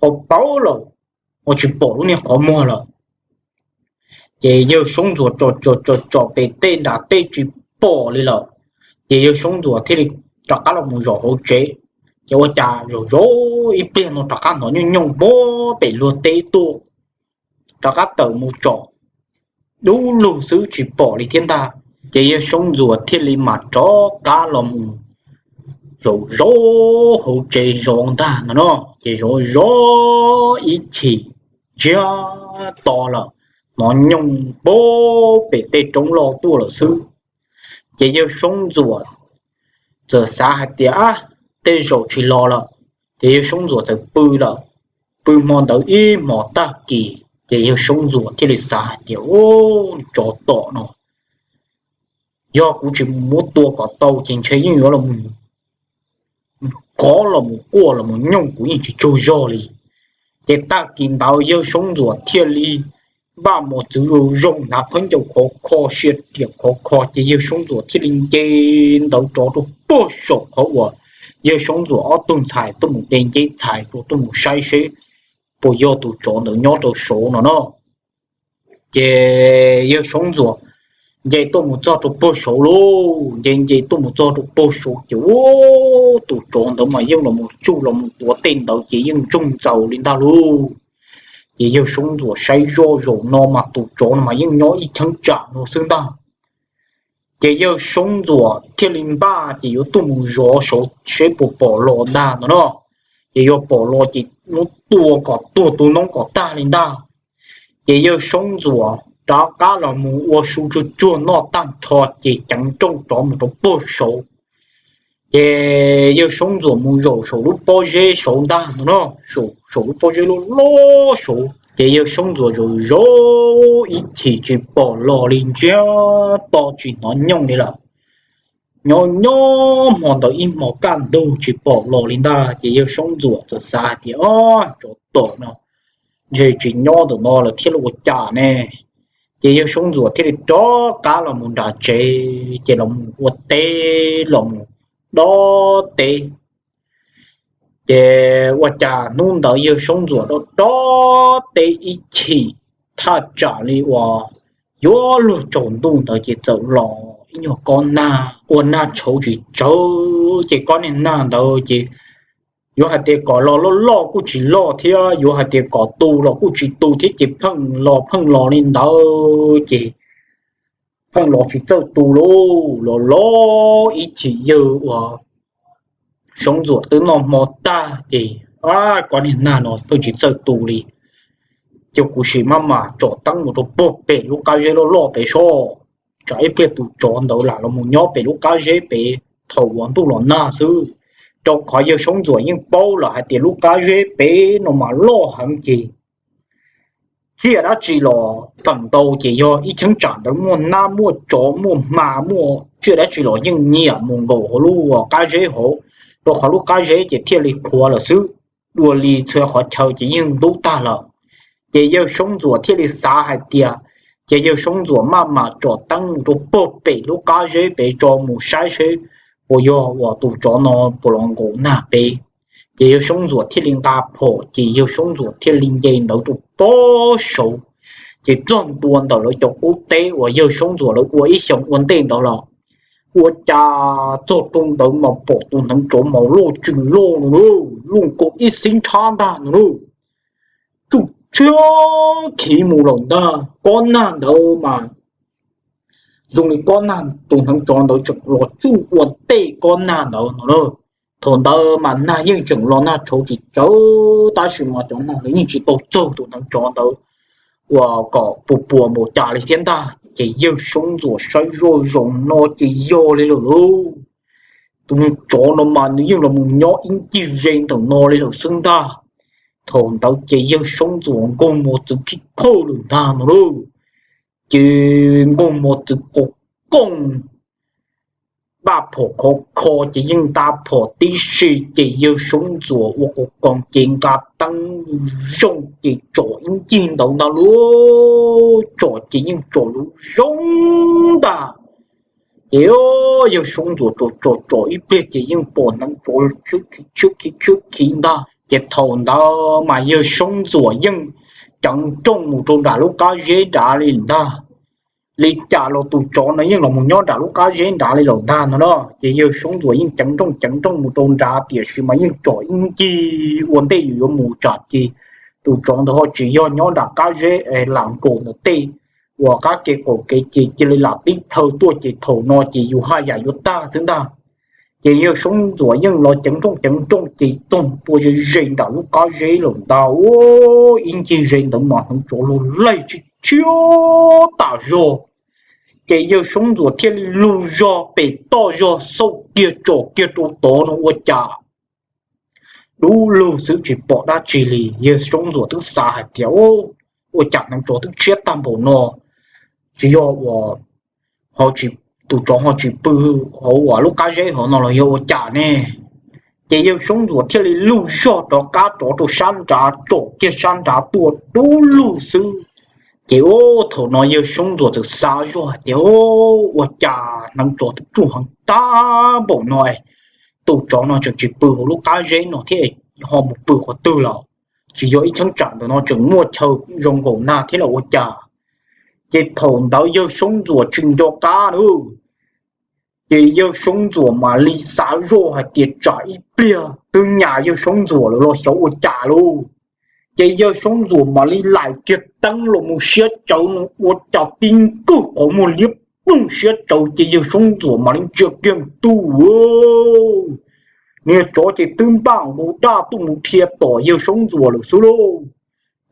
ho paub lawm, ua tsis pom lub niag qhov muag lawm. Ces yawg Soob Ntxuam tsom tsom tsom pem tej nram tej tsis pom li lawm. Ces yawg Soob Ntxuam thiaj li rov qab los mus zaum hauv tsev. Ces ua cas zaum zaum ib pliag no rov qab hnov nyooj nyooj puag pem luag teb tuaj, rov qab tawm mus tsom dub lug xwb tsis pom li thiab ntag. Ces yawg Soob Ntxuam thiaj li mam rov qab los mus zaum zaum hauv tsev zov ntag no no. Ces zov zov ib chim ntsiag to lawm, hnov nyooj puag pem tej roob loj tuaj lawm xwb. Ces yawg Soob Ntxuam txawm xav hais tias, ab, tej zaum tsis los lawm. Ces yawg Soob Ntxuam txawm pw lawm. Pw hmo ntawd ib hmos tag kis ces yawg Soob Ntxuam thiaj li xav hais tias, ub, tsov tom no, yog kuv tsis mus muab tua kom tau ces ntshe yeej yuav los qov los mus quaj los mus nyooj kuv yeej tsis tsaug zog li. Ces tag kis ntawd yawg Soob Ntxuam thiaj li npaj mos txwv zoo zoo hnav khaub ncaws khov kho sia riam khov kho ces yawg Soob Ntxuam thiaj li nce ntawd rov rau puag saum qhov uas yawg Soob Ntxuam ob tug ntxhais tuaj mus de nceb txhais rau tuaj mus saib seb puas yog tus tsov ntawd nyob rau saud no no. Ces yawg Soob Ntxuam nce tuaj mus txog rau puag saud lauj, nce nce tuaj mus txog rau puag saud ces ub, tus tsov ntawd mas yeej los mus tsuj los mus tuav tej ntawd ces yeej ntsoog ntxaus li ntag lauj. Ces yawg Soob Ntxuam saib zoj zaum no mas tus tsov no mas yeej nyob ib cheeb tsam no xwb ntag. Ces yawg Soob Ntxuam thiaj li npaj ces yuav tuaj mus zov saud seb puas pom los ntag no no. Ces yuav pom los ces muab tua kom tuag tu noob kom tag li ntag. Ces yawg Soob Ntxuam rov qab los mus ua su tsuag tsuag noj tag nrho ces ceev nrooj rov mus rau puag saud. Ces yawg Soob Ntxuam mus zaum saum lub pob zeb saud ntag no no, saum lub pob zeb loj loj saud ces yawg Soob Ntxuam zaum zaum ib chim tsis pom los li ntsiag to tsis hnov nyooj li lawm. Nyob nyob hmo ntawd ib hmos kaj ntug tsis pom los li ntag ces yawg Soob Ntxuam txawm xav hais tias, o, tsov tom no ntshe tsis nyob ntawm no lawm thiab los ua cas ne. Ces yawg Soob Ntxuam thiaj li rov qab los mus nram tsev ces los mus ua teb los mus dob teb. Ces ua cas hnub ntawd yawg Soob Ntxuam dob dob teb ib chim thaj tsam li uas yuav luag tsaus ntuj ntawd ces txawm los ib nyuag kob nag ua nag tshauv tsis tsawv ces kob niag nag ntawd ces yuav hais tias kom los loj loj kuj tsis loj thiab yuav hais tias kom tu los kuj tsis tu thiab ces pheej los pheej los li ntawd ces pheej los tsis txawj tu lauj. Los los ib chim yawg uas Soob Ntxuam twb noj hmo tag ces, a, kob niag nag no pheej tsis txawj tu li. Cia kuv sim maj mam tsom teeb mus rau puag pem lub qab zeb loj loj pem soj, tsam ib pliag tus tsov ntawd lam los mus nyob pem lub qab zeb pem thaum uas ntuj los nag xwb. Rau qhov yawg Soob Ntxuam yeej paub lawm hais tias lub qab zeb pem no mas loj heev ces tsiaj dab tsi los feem ntau ces yog ib cheeb tsam ntawd muaj nab muaj tsov muaj hma muaj tsiaj dab tsi los yeej nyiam mus nkaum hauv lub qab zeb hauv, rau qhov lub qab zeb ces thiaj li qhuav lawm xwb. Dua li txhua qhov chaw ces yeej ntub tag lawm. Ces yawg Soob Ntxuam thiaj li xav hais tias, ces yawg Soob Ntxuam maj mam tsom teeb mus rau puag pem lub qab zeb pem tso mus saib seb puas yog uas tus tsov no puas los nkaum nag pem. Ces yawg Soob Ntxuam thiaj li nqa phom ces yawg Soob Ntxuam thiaj li nce ntawd rau pob saud. Ces txog ntua ntawm lawv cov qub teb uas yawg Soob Ntxuam lawv ua ib xyoos ua ntej ntawd los, ua cas txog rau ntawd mas pom tus hneev tsov mas loj tsw loj no lauj, loj nkaus ib xib nrhab ntag no lauj. Tsuj tshiab khiv mus lawm ntag, kob nag ntawd mas zoo li kob nag, tus hneev tsov ntawd tseem los tsuj ua ntej kob nag ntawd no lauj. Thaum ntawd mas nag yeej tseem los nag tshauv tsis tsawv tab sis mas cov nag ntawd yeej tsis tau txog tus hneev tsov ntawd uas kom puas puas npaum cas li thiab ntag. Ces yawg Soob Ntxuam saib zoj zoo no ces yog li lawm lauj. Tus tsov no mas nws yeej los mus nyob ib ncig ze ntawm no li lawm xwb ntag. Thaum ntawd ces yawg Soob Ntxuam nkaug mos txwv khib khawj lawm ntag no lauj. Ces nkaug mos txwv qos kooj, ntaj phom khov kho ces yeej nta phom tib si ces yawg Soob Ntxuam ua qos koos ces nqa teeb zoo ces tsom ib ncig ntawd ntag lauj. Tsom ces yeej tsom zoo zoo ntag. Ces yawg Soob Ntxuam tsom tsom tsom ib pliag ces yeej pom hneev tsov tshiab khiv tshiab khiv ntag. Ces thaum ntawd mas yawg Soob Ntxuam yeej ceev nrooj mus rau nram lub qab zeb nrad li ntag. Li cas los tus tsov no yeej los mus nyob nram lub qab zeb nrad li lawm ntag no na. Ces yawg Soob Ntxuam yeej ceev nrooj ceev nrooj mus rau nrad tiam sis mas yeej tsom ib ncig ua ntej yus yuav mus tsam ces tus tsov ntawd ho tsis yog nyob nram qab zeb, lam nkaum ntawm tej uas qab ke qaum kev ces cia li lam tib plhaw tuaj ces thaum no ces yus haj yam yuav tag xwb ntag. Ces yawg Soob Ntxuam yeej los ceev nrooj ceev nrooj ces txog tua ze ze nram lub qab zeb lawm ntag. Ua ib ncig ze ntawd mas hneev tsov lug laig tshiab tshiab tas zog. Ces yawg Soob Ntxuam thiaj li lug zog pem toj zog xauj kiag tsom kiag rau tod no ua cas dub lug xwb tsis pom dab tsi li. Yawg Soob Ntxuam twb xav hais tias, ua cas hneev tsov twb tshiab tag npaum no, tsis yog uas tus tsov ho tsis pw hauv uas lub qab zeb hauv no los yog ua cas ne? Ces yawg Soob Ntxuam thiaj li lug zog rov qab rov rau sab nrad tsom kiag sab nrad tuaj dub lug xwb. Ces thaum no yawg Soob Ntxuam txawm xav zog hais tias, ua cas hneev tsov twb tsuj heev tag npaum no, tus tsov no tseem tsis pw hauv lub qab zeb no thiab ho mus pw qhov twg lawm? Tsis yog ib cheeb tsam ntawm no tseem muaj chaw zoo nkaum nag thiab los ua cas? Ces thaum ntawd yawg Soob Ntxuam tsis nco qab na. Ces yawg Soob Ntxuam mam li xav zoj hais tias tsam ib pliag twb nyas yawg Soob Ntxuam lawm los xyov ua cas lauj. Ces yawg Soob Ntxuam mam li laim kiag teeb los mus siab tsawv no ua cas tib nkaug qhov muag liab ploog siab tsawv ces yawg Soob Ntxuam mam li ntsia kiag ntuj, niag tsov ces twb npaj nqus daj tuaj mus dhia tom yawg Soob Ntxuam lawm xwb lauj.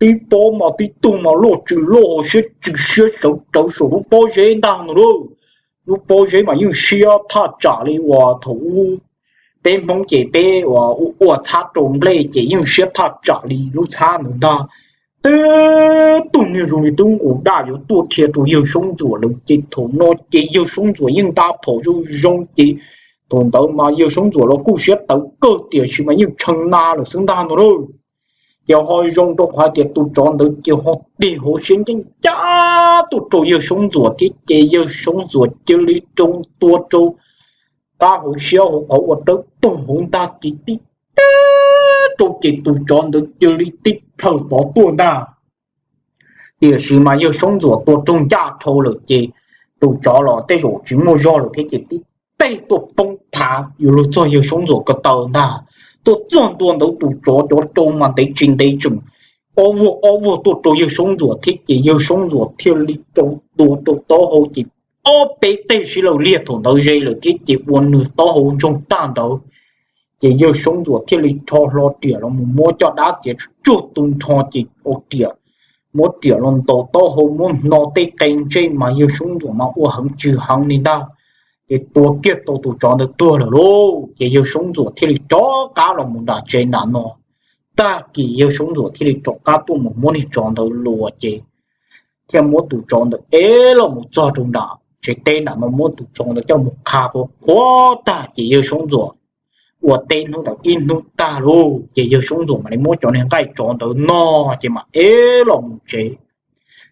Tib pob mas tib tug mas loj tsw loj hauv siab tsw siab sawv rawv saum lub pob zeb ntag no lauj. Lub pob zeb mas yeej siab thaj tsam li uas thaum ub peb Hmoob ces peb ua ua txhab rau nplej ces yeej siab thaj tsam li lub txhab ntawd ntag. Tib tug niag zoo li twb nqus daj yuav tuaj dhia rau yawg Soob Ntxuam lawm ces thaum no ces yawg Soob Ntxuam yeej nta phom zoo zoo ces thaum ntawd mas yawg Soob Ntxuam los kuj siab tawv kawg tiam sis mas yeej tshee na lawm xwb ntag no lauj. Ces ho zoo rau qhov tias tus tsov ntawd ces ho tig hauv siab ncaj ncaj tuaj rau yawg Soob Ntxuam thiab ces yawg Soob Ntxuam cia li rau tua rau qab hauv siab hauv qhov uas dawb paug hauv ntag ces tib teg rau ces tus tsov ntawd cia li tib plhaw tod tuaj ntag. Tiam sis mas yawg Soob Ntxuam tua raug ncaj dhau lawm ces tus tsov los tej zaum tsis muaj zog lawm thiab ces tib teg tuaj poob thav yuav luag txog yawg Soob Ntxuam ko taw ntag. Tuaj txog ntua ntawd tus tsov cov rau mas ntev tsis ntev tseem ob vuag ob vuag tuaj rau yawg Soob Ntxuam thiab ces yawg Soob Ntxuam thiaj li rau tua rau taub hau ces ob peb teg sib law liag thaum ntawd ze lawm thiab ces ua nws taub hau ntsoog tag ntawd. Ces yawg Soob Ntxuam thiaj li rho hlo riam los mus muab coj dab txiav tsuag tsuag tu nrho ces ua riam muab riam los ntaus taub hau muab hno tej qe ntsej mas yawg Soob Ntxuam mas ua heev tsw heev li ntag. Ces tua kiag tau tus tsov ntawd tuag lawm lauj, ces yawg Soob Ntxuam thiaj li rov qab los mus nram tsev nram no. Tag kis yawg Soob Ntxuam thiaj li rov qab tuaj mus muab niag tsov ntawd luas ces thiaj muab tus tsov ntawd ev los mus txog rau nram tsev teb nram no, muab tus tsov ntawd coj mus qha qhuav qhuav tag ces yawg Soob Ntxuam ua teb hnub ntawd ib hnub tag lauj, ces yawg Soob Ntxuam mam li muab cov niag nqaij tsov ntawd no ces mam ev los mus tsev.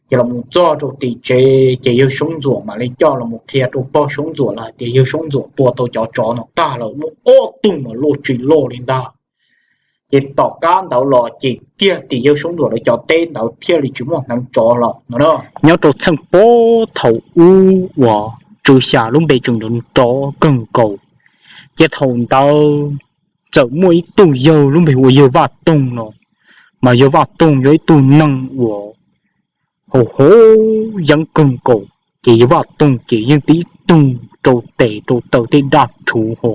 Ces los mus txog rau tim tsev ces yawg Soob Ntxuam mam li coj los mus qhia rau pog Soob Ntxuam lawv hais tias yawg Soob Ntxuam tua tau cov tsov no tag lawm, muaj ob tug mas loj tsis loj li ntag. Ces tom qab ntawd los ces kiag tim yawg Soob Ntxuam lawv cov teb ntawd thiaj li tsis muaj hneev tsov lawm no. Nyob rau txheej pob thaum ub uas tsw xya lub npe tseem nrov kawg nkaus, ces thaum ntawd txawm muaj ib tug yawg lub npe hu ua yawg Vaj Toog no, mas yawg Vaj Toog yog ib tug neeg uas haus haus yeeb kawg nkaus, ces yawg Vaj Toog ces yeej tib tug rau tes rau taw tej daj rhuv ho,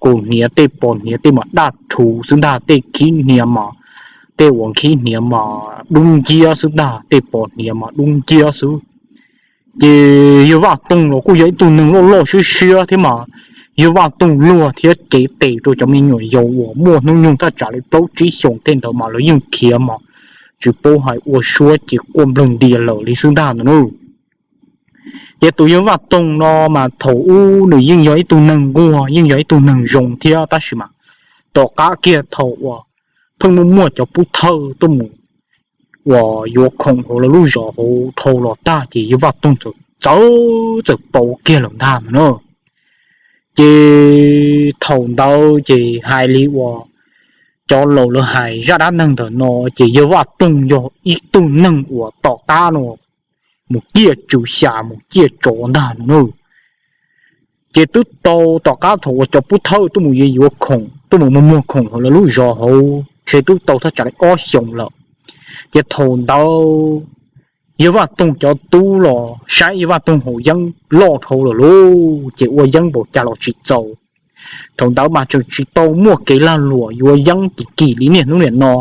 kaus hniav tej pos hniav tej mas daj rhuv xwb ntag, tej khib hniav mas, tej uas khib hniav mas dub nciab xwb ntag, tej pos hniav mas dub nciab xwb. Ces yawg Vaj Toog los kuj yog ib tug neeg loj loj siab siab thiab mas, yawg Vaj Toog luag thiab cev tes rau cov me nyuam yaus uas muaj hnub nyoog thaj tsam li plaub tsib xyoos tej ntawd mas lawv yeej khiav mas tsis paub hais ua suab ces quaj nplawg ntias lawm li xwb ntag no na. Ces tus yawg Vaj Toog no mas thaum ub nws yeej yog ib tug neeg nquag, yeej yog ib tug neeg zoo thiab, tab sis mas tom qab kiag thaum uas pheej muaj muaj cov pub thawj tuaj mus uas yuav khoom hauv lawv lub zos hauv dhau los tag ces yawg Vaj Toog txawm txawm pauv kiag lawm ntag no na. Ces thaum ntawd ces hais li uas cov laus lawv hais zaj dab neeg ntawm no, ces yawg Vaj Toog yog ib tug neeg uas tom qab no mus ciaj tsw xya mus ciaj tsov ntag no na. Ces twb tau tom qab thaum uas cov pub thawj tuaj mus yuav yuav khoom, tuaj mus muag muag khoom hauv lawv lub zos hauv ntshe twb tau thaj tsam li ob xyoos lawm. Ces thaum ntawd yawg Vaj Toog cov tub los saib yawg Vaj Toog haus yeeb loj dhau lawm lauj, ces ua yeeb npaum cas los tsis txaus. Thaum ntawd mas tseem tsis tau muaj kev lag luam yuav yeeb kim kim li niaj hnub niam no.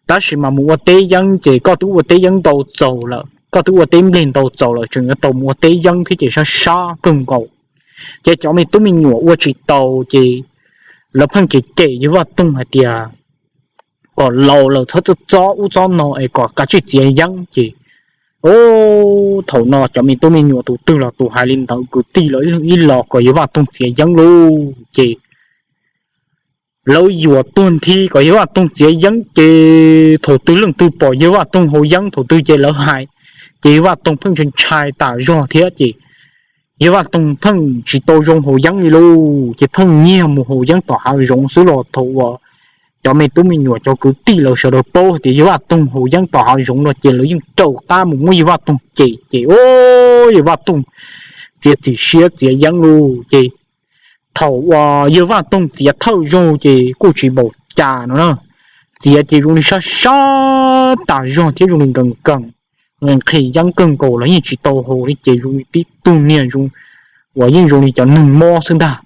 Tab sis mas mus ua teb yeeb ces koj twb ua teb yeeb ntau txaus lawm, koj twb ua teb nplej ntau txaus lawm, tseem yuav tau mus ua teb yeeb thiab ces sab sab kawg nkaus. Ces cov me tub me nyuam ua tsis tau ces lawv pheej cem cem yawg Vaj Toog hais tias kom laus lawm txhob txob ub txob no es kom kav tsij txiav yeeb ces, o, thaum no cov me tub me nyuam tus twg los tus hais li ntawd, kwv tij los ib los kom yawg Vaj Toog txiav yeeb lauj. Ces lawv yuam tuag nthi kom yawg Vaj Toog txiav yeeb ces thaum twg leej twg pom yawg Vaj Toog haus yeeb thaum twg ces lawv hais, ces yawg Vaj Toog pheej ntshai ntshai tas zog thiab ces yawg Vaj Toog pheej tsis tau zoo haus yeeb li lauj, ces pheej nyiag mus haus yeeb tom hav zoov xwb los thaum uas cov me tub me nyuam cov kwv tij lawv sawv daws paub hais tias yawg Vaj Toog haus yeeb tom hav zoov no ces lawv yeej raws qab mus muab yawg Vaj Toog cem ces, o, yawg Vaj Toog txiav txim siab txiav yeeb lauj. Ces thaum uas yawg Vaj Toog txiav thawj zaug ces kuj tsis npaum cas no na, txiav ces zoo li sab sab tas zog thiab zoo li nkees nkees, nqhis yeeb kawg nkaus los yeej tsis tau haus li ces zoo li tib tug niag zoo uas yeej zoo li cov neeg mob xwb ntag.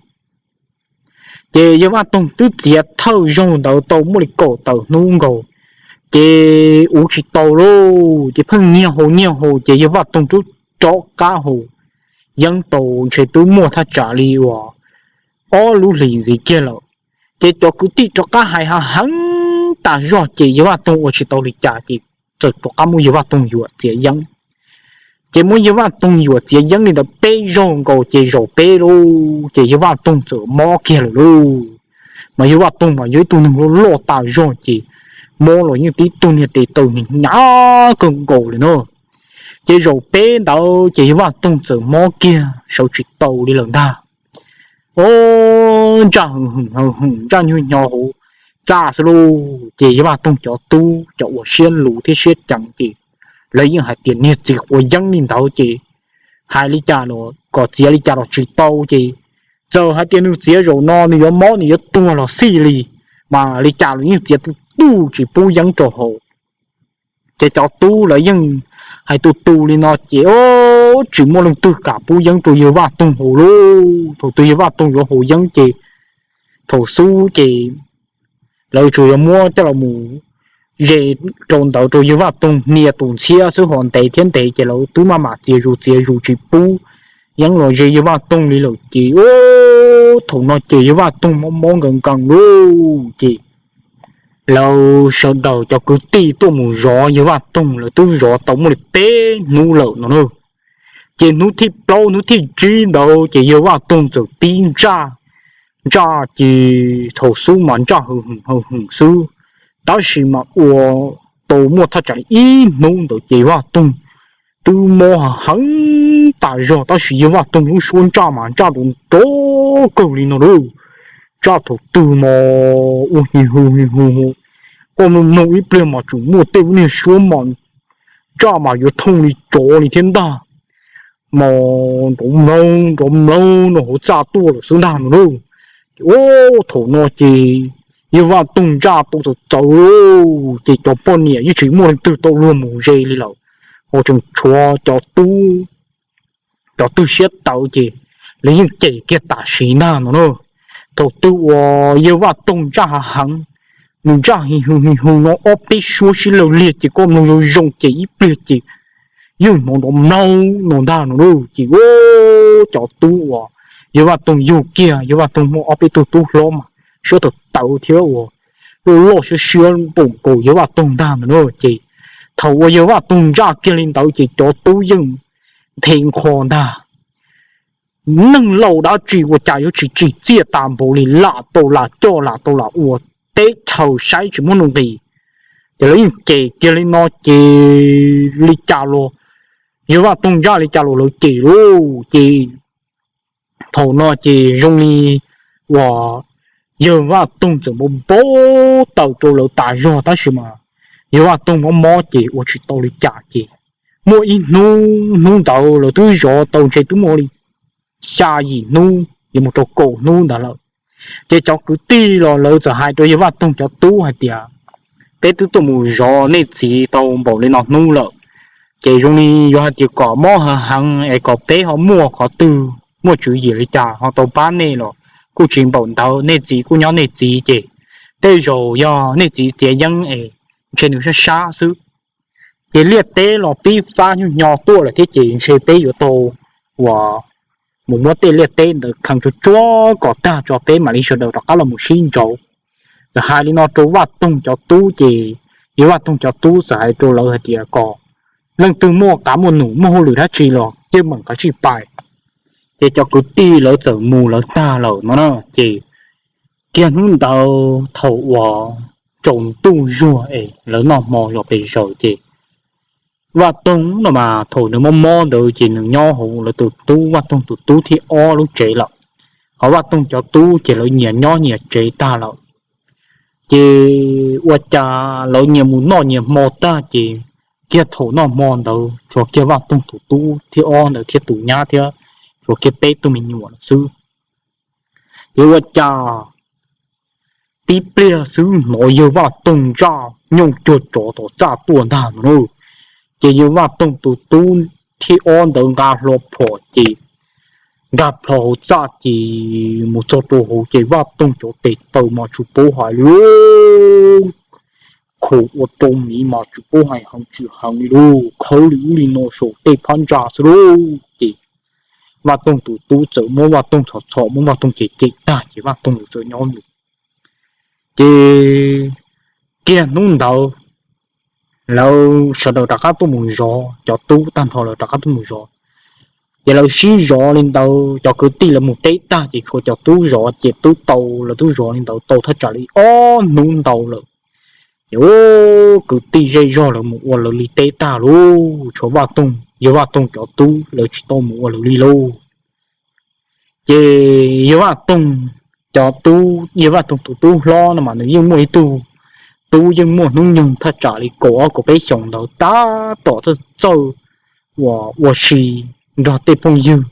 Ces yawg Vaj Toog twb txiav thawj zaug ntawd tau muaj li kaum tawm hnub nkaus, ces ua tsis tau lauj, ces pheej nyiag haus nyiag haus ces yawg Vaj Toog twb rov qab haus yeeb tau ntshe twb muaj thaj tsam li uas ob lub hlis ntxiv kiag lawm. Ces cov kwv tij rov qab hais hav heev tas zog ces yawg Vaj Toog ua tsis tau li cas ces txawm rov qab muab yawg Vaj Toog yuam txiav yeeb. Ces muab yawg Vaj Toog yuam txiav yeeb li ntawd peb zaug nkaus ces zaum peb lauj, ces yawg Vaj Toog txawm mob kiag lawm lauj. Mas yawg Vaj Toog mas yog ib tug neeg loj loj tas zog ces mob los yeej tib tug niag tes taw hnyav kawg nkaus li na. Ces zaum peb ntawd ces yawg Vaj Toog txawm mob kiag sawv tsis tau li lawm ntag. O, ntsaj hwm hwm hwm hwm ntsaj nyuj nyo hauv txaj xwb lauj. Ces yawg Vaj Toog cov tub cov uas siab luv thiab siab ceev ces lawv yeej hais tias niag txiv quav yeeb li ntawd ces hais li cas los kom txiav li cas los tsis tau ces txawm hais tias nws txiav zaum no nws yuav mob nws yuav tuag los xij li, mas li cas los yeej txiav tu tu tsis pub yeeb rau haus. Ces cov tub lawv yeej hais tu tu li no ces o, tsis muaj leej twg kam pub yeeb rau yawg Vaj Toog haus lauj. Thaum twg yawg Vaj Toog yuav haus yeeb ces thaum xub ces lawv tsuas yuav muab coj los mus ze rau ntawd rau yawg Vaj Toog hnia tus ntxhiab xwb ho ntev thiab ntev ces lawv twb maj mam txiav zus txiav zus tsis pub yeeb los ze yawg Vaj Toog li lawm ces, thaum no ces yawg Vaj Toog mob mob nkees nkees lauj ces lawv sawv daws cov kwv tij tuaj mus zov yawg Vaj Toog, lawv twb zov tau muaj li peb hnub lawm no na. Ces hnub thib plaub hnub thib tsib ntawd ces yawg Vaj Toog txawm pib ntsaj, ntsaj ces thaum xub mas ntsaj haws hwm haws hwm xwb, tab sis mas ua tau muaj thaj tsam ib hnub ntawd ces Vaj Toog twb mob heev tas zog, tab sis yawg Vaj Toog lub suab ntsaj mas ntsaj rau nrov kawg li no lauj. Ntsaj thaum twg mas ua his hu his hu, koj mloog mloog ib pliag mas tseem muaj tej lub niag suab mas ntsaj mas yuav thooj li tsov li thiab ntag, mas nrov mlaug nrov mlaug no hauv txaj tuaj lawm xwb ntag no lauj. Ces thaum no ces yawg Vaj Toog ntsaj tau txawv txawv lauj, ces cov poj niam yeej tsis muaj leej twg tau luag mus ze li lawm, ho tseem tshuav cov tub, cov twg siab tawv ces lawv yeej cem kiag tam sim ntag no na. Thaum twg uas yawg Vaj Toog ntsaj hav heev, nws ntsaj his hu his hu no ob peb suab sib law liag ces koj mloog zoo zoo ces ib pliag ces yeej hnov nrov mlaug no ntag no lauj. Ces cov tub uas yawg Vaj Toog yug kiag, yawg Vaj Toog muaj ob peb tug tub hlob mas siab tawv tawv thiab uas loj loj siab siab npaum nkaus yawg Vaj Toog ntag no na. Ces thaum uas yawg Vaj Toog ntsaj kiag li ntawd ces cov tub yeej nthe nkho ntag. Neeg laus dab tsi ua cas yuav tsis tsim txiaj tas npaum li, lam tau lam coj lam tau lam ua, teb chaws saib tsis muaj nuj nqis. Ces lawv yeej cem kiag li no ces li cas los, yawg Vaj Toog ntsaj li cas los lawv cem lauj. Ces thaum no ces zoo li uas yawg Vaj Toog txawm npau npau taws rau lawv tas zog, tab sis mas yawg Vaj Toog mob mob ces ua tsis tau li cas ces muaj ib hnub, hnub ntawd lawv twb zov tau ntshe twb muaj li xya yim hnub yuav mus rau kaum hnub ntawd lawm. Ces cov kwv tij los lawv txawm hais rau yawg Vaj Toog cov tub hais tias, peb twb tuaj mus zov nej txiv tau npaum li no hnub lawm, ces zoo li yuav hais tias kom mob heev heev es kom peb ho muaj qhov twg muaj tswv yim li cas ho tau pab nej los kuj tsis npaum ntawd, nej txiv kuj nyob nej txiv ces tej zaum yog nej txiv txiav yeeb es ntshe nws sab sab xwb. Ces liaj teb los pib fab nyuj nyo tuaj lawm thiab ces ntshe peb yuav tau uas mus muab tej liaj teb ntawd kheev tsuag tsuag kom tag tso peb mam li sawv daws rov qab los mus sib ntsauv. Txawm hais li no rau Vaj Toog cov tub ces yawg Vaj Toog cov tub txawm hais rau lawv hais tias kom leej twg muaj qav muaj num muaj hauj lwm dab tsi los yeej meem qab tsij pais. Ces cov kwv tij lawv txawm mus lawv tag lawm no na. Ces kiag hnub ntawd thaum uas tsaus ntuj zuag es lawv noj hmo los pes zaws ces Vaj Toog no mas thaum nws mob mob ntawd ces nws nyob hauv lawv tus tub, Vaj Toog tus tub thib ob lub tsev lawm. Ho Vaj Toog cov tub ces lawv nyias nyob nyias tsev tag lawm. Ces ua cas lawv nyias mus noj nyias hmo tag ces kiag thaum noj hmo ntawd tshuav kiag Vaj Toog tus tub thib ob ntawd thiab tus nyab thiab tshuav kiag peb tug me nyuam lawm xwb. Ces ua cas tib pliag xwb hnov yawg Vaj Toog ntsaj nyooj cuag tsov tom txaj tuaj ntag no na. Ces yawg Vaj Toog tus tub thib ob ntawd nqa hlo phom ces nkag plho hauv txaj ces mus txog rau hauv ces Vaj Toog cov tes taw mas tsis paub hais li, khuam ua rau miv mas tsis paub hais heev tsis heev li lauj, khawb li ub li no saum tej phab ntsa xwb lauj. Ces Vaj Toog tus tub txawm muab Vaj Toog txhom txhom muab Vaj Toog cem cem tag ces Vaj Toog txawm nyob nws. Ces kiag hnub ntawd lawv sawv daws rov qab tuaj mus zov, cov tub tag nrho lawv rov qab tuaj mus zov. Ces lawv sib zov li ntawd, cov kwv tij lawv mus teb tag ces tshuav cov tub zov, ces twb tau, lawv twb zov li ntawd tau thaj tsam li ob hnub ntau lawm. Ces kwv tij zej zog lawv mus ua lawv li teb tag lauj, tshuav Vaj Toog, yawg Vaj Toog cov tub lawv tsis tau mus ua lawv li lauj. Ces yawg Vaj Toog cov tub, yawg Vaj Toog tus tub hlob no mas nws yeej muaj ib tug tub yeej muaj hnub nyoog thaj tsam li kaum ob kaum peb xyoos ntawd tab tom txawj txawj uas ua si nrog tej phooj ywg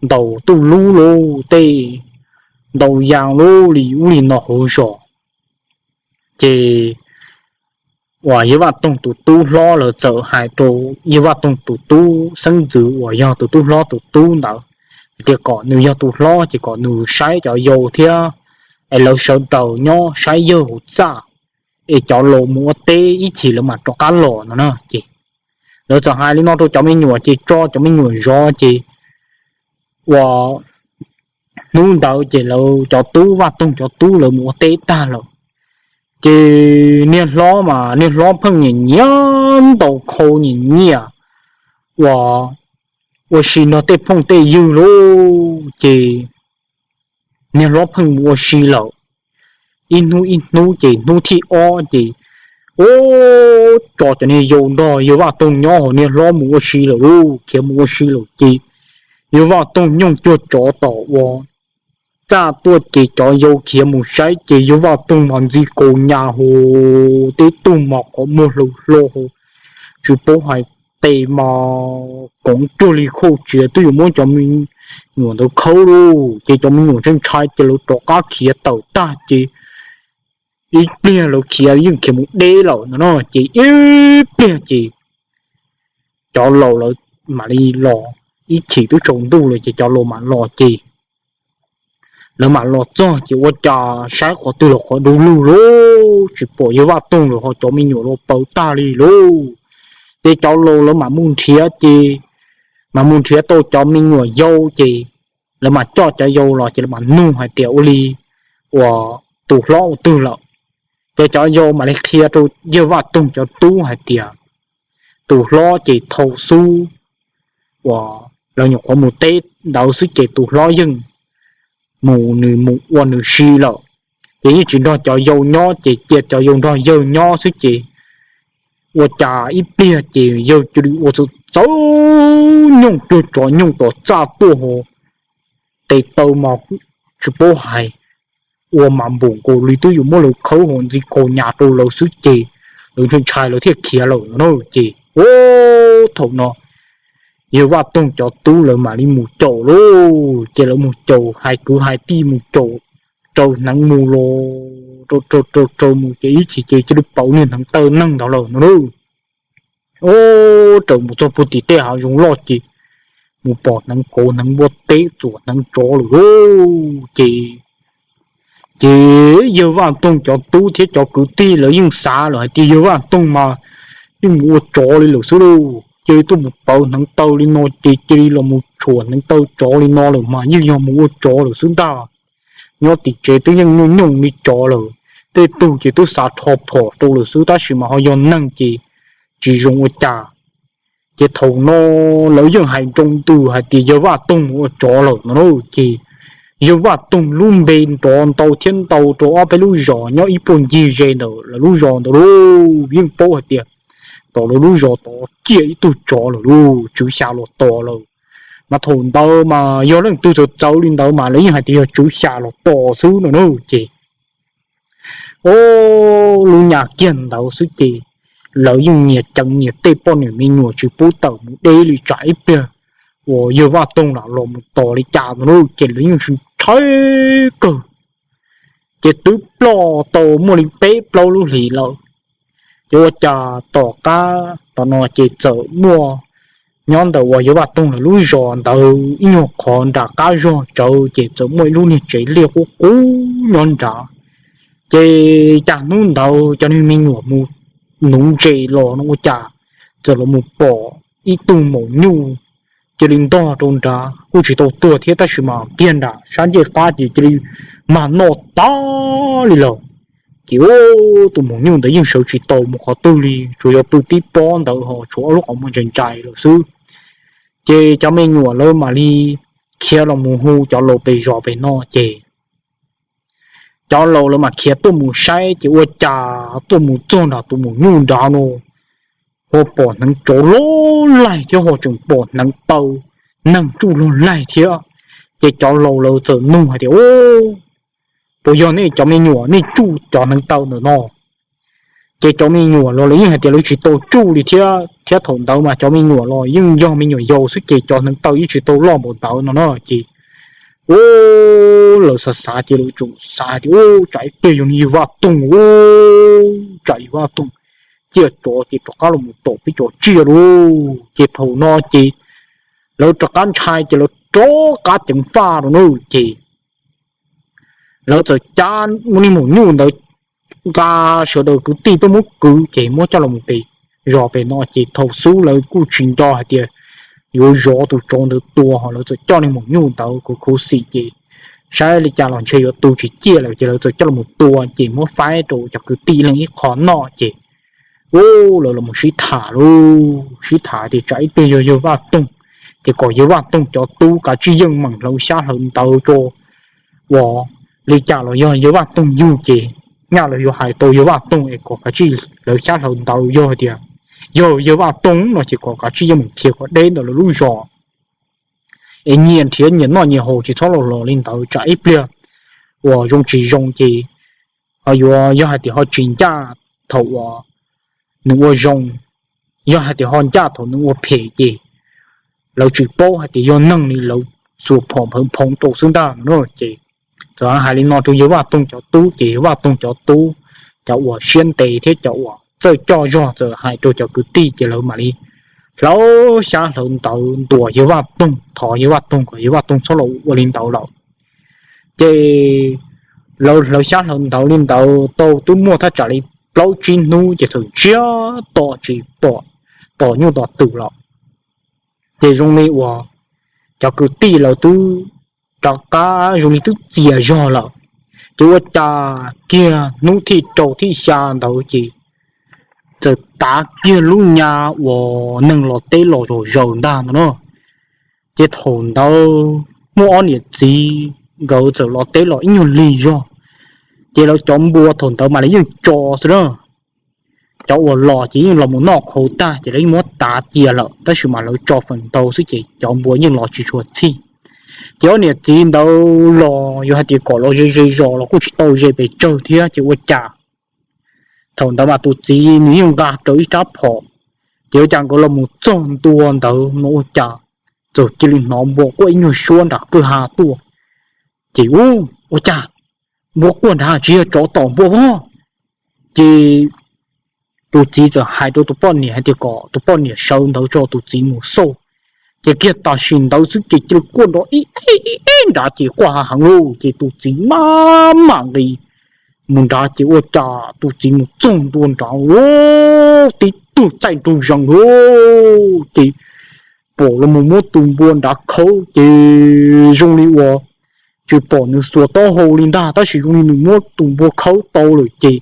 ntaus tuj lub lauj, tej ntaus yas lub li ub li no hauv zos. Ces uas yawg Vaj Toog tus tub hlob lawv txawm hais rau yawg Vaj Toog tus tub xeeb ntxwv uas yog tus tub hlob tus tub ntawd hais tias kom nws yog tus hlob ces kom nws saib cov yau thiab es lawv sawv daws nyob saib yawg hauv txaj, es cov laus mus ua teb ib chim lawv mam rov qab los no na. Ces lawv txawm hais li no rau cov me nyuam ces tso cov me nyuam zov ces ua hnub ntawd ces lawv cov tub, Vaj Toog cov tub lawv mus ua teb tag lawm. Ces niag hlob mas niag hlob pheej nyiam nyiam ntaus khau nyiam nyiam ua, ua si nrog tej phooj tej ywg lauj. Ces niag hlob pheej mus ua si lawm ib hnub ib hnub ces hnub thib ob ces ua tso cov niag yau nrog yawg Vaj Toog nyob hos niag hlob mus ua si lawm lauj, khiav mus ua si lawm ces yawg Vaj Toog nyooj cuag tsov tom ua txaj tuaj ces cov yau khiav mus saib ces yawg Vaj Toog mas ntxi kaus nyas hos tib tug mas qhov muag hlaws hlo hos tsis paub hais tes mas koov cuag li khauj tsiav twb yuav muab cov me nyuam ntawd khawb lauj. Ces cov me nyuam ntshai ntshai ces lawv rov qab khiav tawm tag ces ib pliag lawv khiav yeej khiav mus deb lawm no no ces ib pliag ces cov laus lawv mam li los, ib chim twb tsaus ntuj lawm ces cov laus mam los ces lawv mam los txog ces ua cas saib qhov twg los qhov du lug lauj, tsis pom yawg Vaj Toog lawm hos cov me nyuam los paws tag li lauj. Ces cov laus lawv mam mus nrhiav ces, mam mus nrhiav tau cov me nyuam yau ces lawv mam coj cov yau los ces lawv mam nug hais tias ua li uas tus hlob ua twg lawm. Ces cov yau mam li qhia rau yawg Vaj Toog cov tub hais tias tus hlob ces thaum xub uas lawv nyuam qhuav mus teb ntawd xwb ces tus hlob yeej mus nws mus ua nws si lawm, ces yeej tsis nrog cov yau nyob ces cia cov yau nrog yawg nyob xwb ces ua cas ib pliag ces yawg cia li ua txawv txawv nyooj cuag tsov nyooj tom txaj tuaj hos tes taw mas tsis paub hais ua mas npum nkaus li twb yuav muab lawv khawb hos ntxi kaus nyas rau lawv xwb ces lawv ntshai ntshai lawv thiaj khiav lawm no na. Ces ua thaum no yawg Vaj Toog cov tub lawv mam li mus caum lauj, ces lawv mus caum hais kwv hais tij mus caum raws hneev mus los rau raws raws mus ces ib chim ces cia li pauv niag hneev taw neeg ntawd lawm no na. Ua raws mus txog puag tim tej hav zoov loj ces mus pom hneev kauv hneev npua teb txuas hneev tsov lawm lauj. Ces, ces yawg Vaj Toog cov tub thiab cov kwv tij lawv yeej xav lawm hais tias yawg Vaj Toog mas yeej mus ua tsov li lawm xwb lauj. Ces tuaj mus pauv hneev taw li no ces cia li los mus tshuam hneev taw tsov li no lawm mas yeej yog mus ua tsov lawm xwb ntag. Nyob tim tsev twb yeej nyooj nyooj li tsov lawm, tej tug ces twb xav rho phom rau lawm xwb tab sis mas ho yog neeg ces tsis zoo ua cas. Ces thaum no lawv yeej hais nroo ntws hais tias yawg Vaj Toog mus ua tsov lawm no na. Ces yawg Vaj Toog lub npe nrov ntau thiab ntau rau ob peb lub zos nyob ib puag ncig ze ntawm lawv lub zos ntawd lauj, yeej paub hais tias tom lawv lub zos tod ciaj ib tug tsov lawm lauj, tswv xya los tos lawm. Mas thaum ntawd mas yog leej twg txawv txawv li ntawd mas lawv yeej hais tias yog tswv xya los tos xwb no na. Ces o, lub nyas kiag ntawd xwb ces lawv yeej nyias ceev nyias tej poj niam me nyuam tsis pub tawm mus deb li tsam ib pliag uas yawg Vaj Toog lam los mus tos li cas no na. Ces lawv yeej ntshai kawg. Ces twb ploj tau muaj li peb plaub lub hlis lawm. Ces ua cas tom qab tom no ces txawm muaj, nyob ntawm uas yawg Vaj Toog lawv lub zos ntawd ib nyuag qhov nram qab zog tsawv ces txawm muaj ib lub niag tsev liaj qub qub nyob nrad. Ces cas hnub ntawd cov niag me nyuam mus nuv ntses los no ua cas txawm los mus pom ib tug maum nyuj cia li ntog rau nrad, kuj tsis tau tuag thiab tab sis mas kiag nram sab ncej qab ces cia li mag noj tag li lawm. Ces tus maum nyuj ntawd yeej sawv tsis tau mus qhov twg li, tsuas yog pw tib pob ntawd ho tshuav ob lub qhov muag ntsais ntsais lawm xwb. Ces cov me nyuam lawv mam li khiav los mus hu cov laus pem zos pem no ces cov laus lawv mam khiav tuaj mus saib ces ua cas tuaj mus txog nram tus maum nyuj nrad no, ho pom hneev tsov loj laig thiab ho tseem pom hneev taw neeg tsuj loj laig thiab. Ces cov laus lawv txawm nug hais tias, Puas yog nej cov me nyuam nej tsuj cov hneev taw ntawm no? Ces cov me nyuam los lawv yeej hais tias lawv tsis tau tsuj li thiab, thiab thaum ntawd mas cov me nyuam los yeej yog me nyuam yaus xwb ces cov hneev taw yeej tsis tau loj npaum ntawd no na. Ces lawv xav xav ces lawv tseem xav tias, Tsam ib pliag yog yawg Vaj Toog, tsam yawg Vaj Toog ciaj tsov ces rov qab los mus tom peb cov tsiaj lauj. Ces thaum no ces lawv rov qab ntshai ces lawv rov qab ceev faj rau na. Ces lawv txawm cab niag maum nyuj ntawd nqa sawv daws kwv tij tuaj muab kwv ces muab coj los pem zos pem no ces thaum xub lawv kuj tsis nco hais tias yuav zov tus tsov ntawd tua, ho lawv txawm coj niag maum nyuj ntawd khuv khuv xim ces saib li cas los ntshe yuav tu tsis ciaj lawm ces lawv txawm coj los tua ces muab faib rau cov kwv tij leej ib qho noj ces, u, lawv los sib tham lauj, sib tham tias tsam ib pliag yog yawg Vaj Toog ces kom yawg Vaj Toog cov tub kav tsij yeej meem hlawv xyab hlawv ntawv rau, uas li cas los yog yawg Vaj Toog yug ces nyaj los yuav hais tau yawg Vaj Toog es kom kav tsij hlawv xyab hlawv ntawv, yog hais tias yog yawg Vaj Toog no ces kom kav tsij yeej meem khiav kom deb ntawm lawv lub zos es nyias nrhiav nyias noj nyias haus tsis txhob los los li ntawd tsam ib pliag uas zoo tsis zoo ces ho yuav, yog hais tias ho tsis ncaj thaum uas nws ua zoo, yog hais tias ho ncaj thaum nws ua phem ces lawv tsis paub hais tias yog neeg li, lawv xuas phom nphawv phoov rau xwb ntag no ces txawm hais li no rau yawg Vaj Toog cov tub ces yawg Vaj Toog cov tub, cov uas siab ntev thiab cov uas txawj coj zog txawm hais rau cov kwv tij ces lawv mam li hlawv xyab hlawv ntawv ntuas yawg Vaj Toog, thov yawg Vaj Toog kom yawg Vaj Toog txhob los ua li ntawd lawm. Ces lawv hlawv xyab hlawv ntawv li ntawd tau twb muaj thaj tsam li plaub tsib hnub ces txawm ntsiag to tsis pom tos nyuj tos twm lawm. Ces zoo li uas cov kwv tij lawv twb rov qab zoo li twb txias zog lawm. Ces ua cas kiag hnub thij rau thij xya ntawd ces txawm tav kiag lub nyab uas neeg los teb los zom zaws ntag no na. Ces thaum ntawd muaj ob niam txiv nkawd txawm los teb los ib nyuag lig zog, ces lawv cov npua thaum ntawd mas lawv yeej tso xwb na. Cov uas los ces yeej los mus noj qhauv tag ces lawv yeej muab tav cia lawm, tab sis mas lawv tso feem ntau xwb ces cov npua yeej los tsis tshua txhij. Ces ob niam txiv ntawd los yuav hais tias kom los ze ze zos los kuj tsis tau ze pes tsawg thiab ces ua cas thaum ntawd mas tus txiv nws yeej nqa rawv ib rab phom, ces ua cas nkawd los mus txog ntua ntawd no ua cas txawm cia li hnov npua quaj ib nyuag suab nram kwj ha tuaj. Ces u, ua cas npua quaj nrad tsis yog tsov tom npua pob? Ces tus txiv txawm hais rau tus poj niam hais tias kom tus poj niam sawv ntawd tso tus txiv mus xauj. Ces kiag tam sim ntawd xwb ces cia li quaj nrov ib ib ib nrad ces quaj ha heev lauj, ces tus txiv maj mam nqis mus nrad ces ua cas tus txiv mus txog ntua nrad, tib tug txaij nraug zees lauj, ces pom los mus muab tus npua nrad khawb ces zoo li uas tsis pom nws xuas taub hau li ntag, tab sis zoo li nws muab tus npua khawb tau lawm ces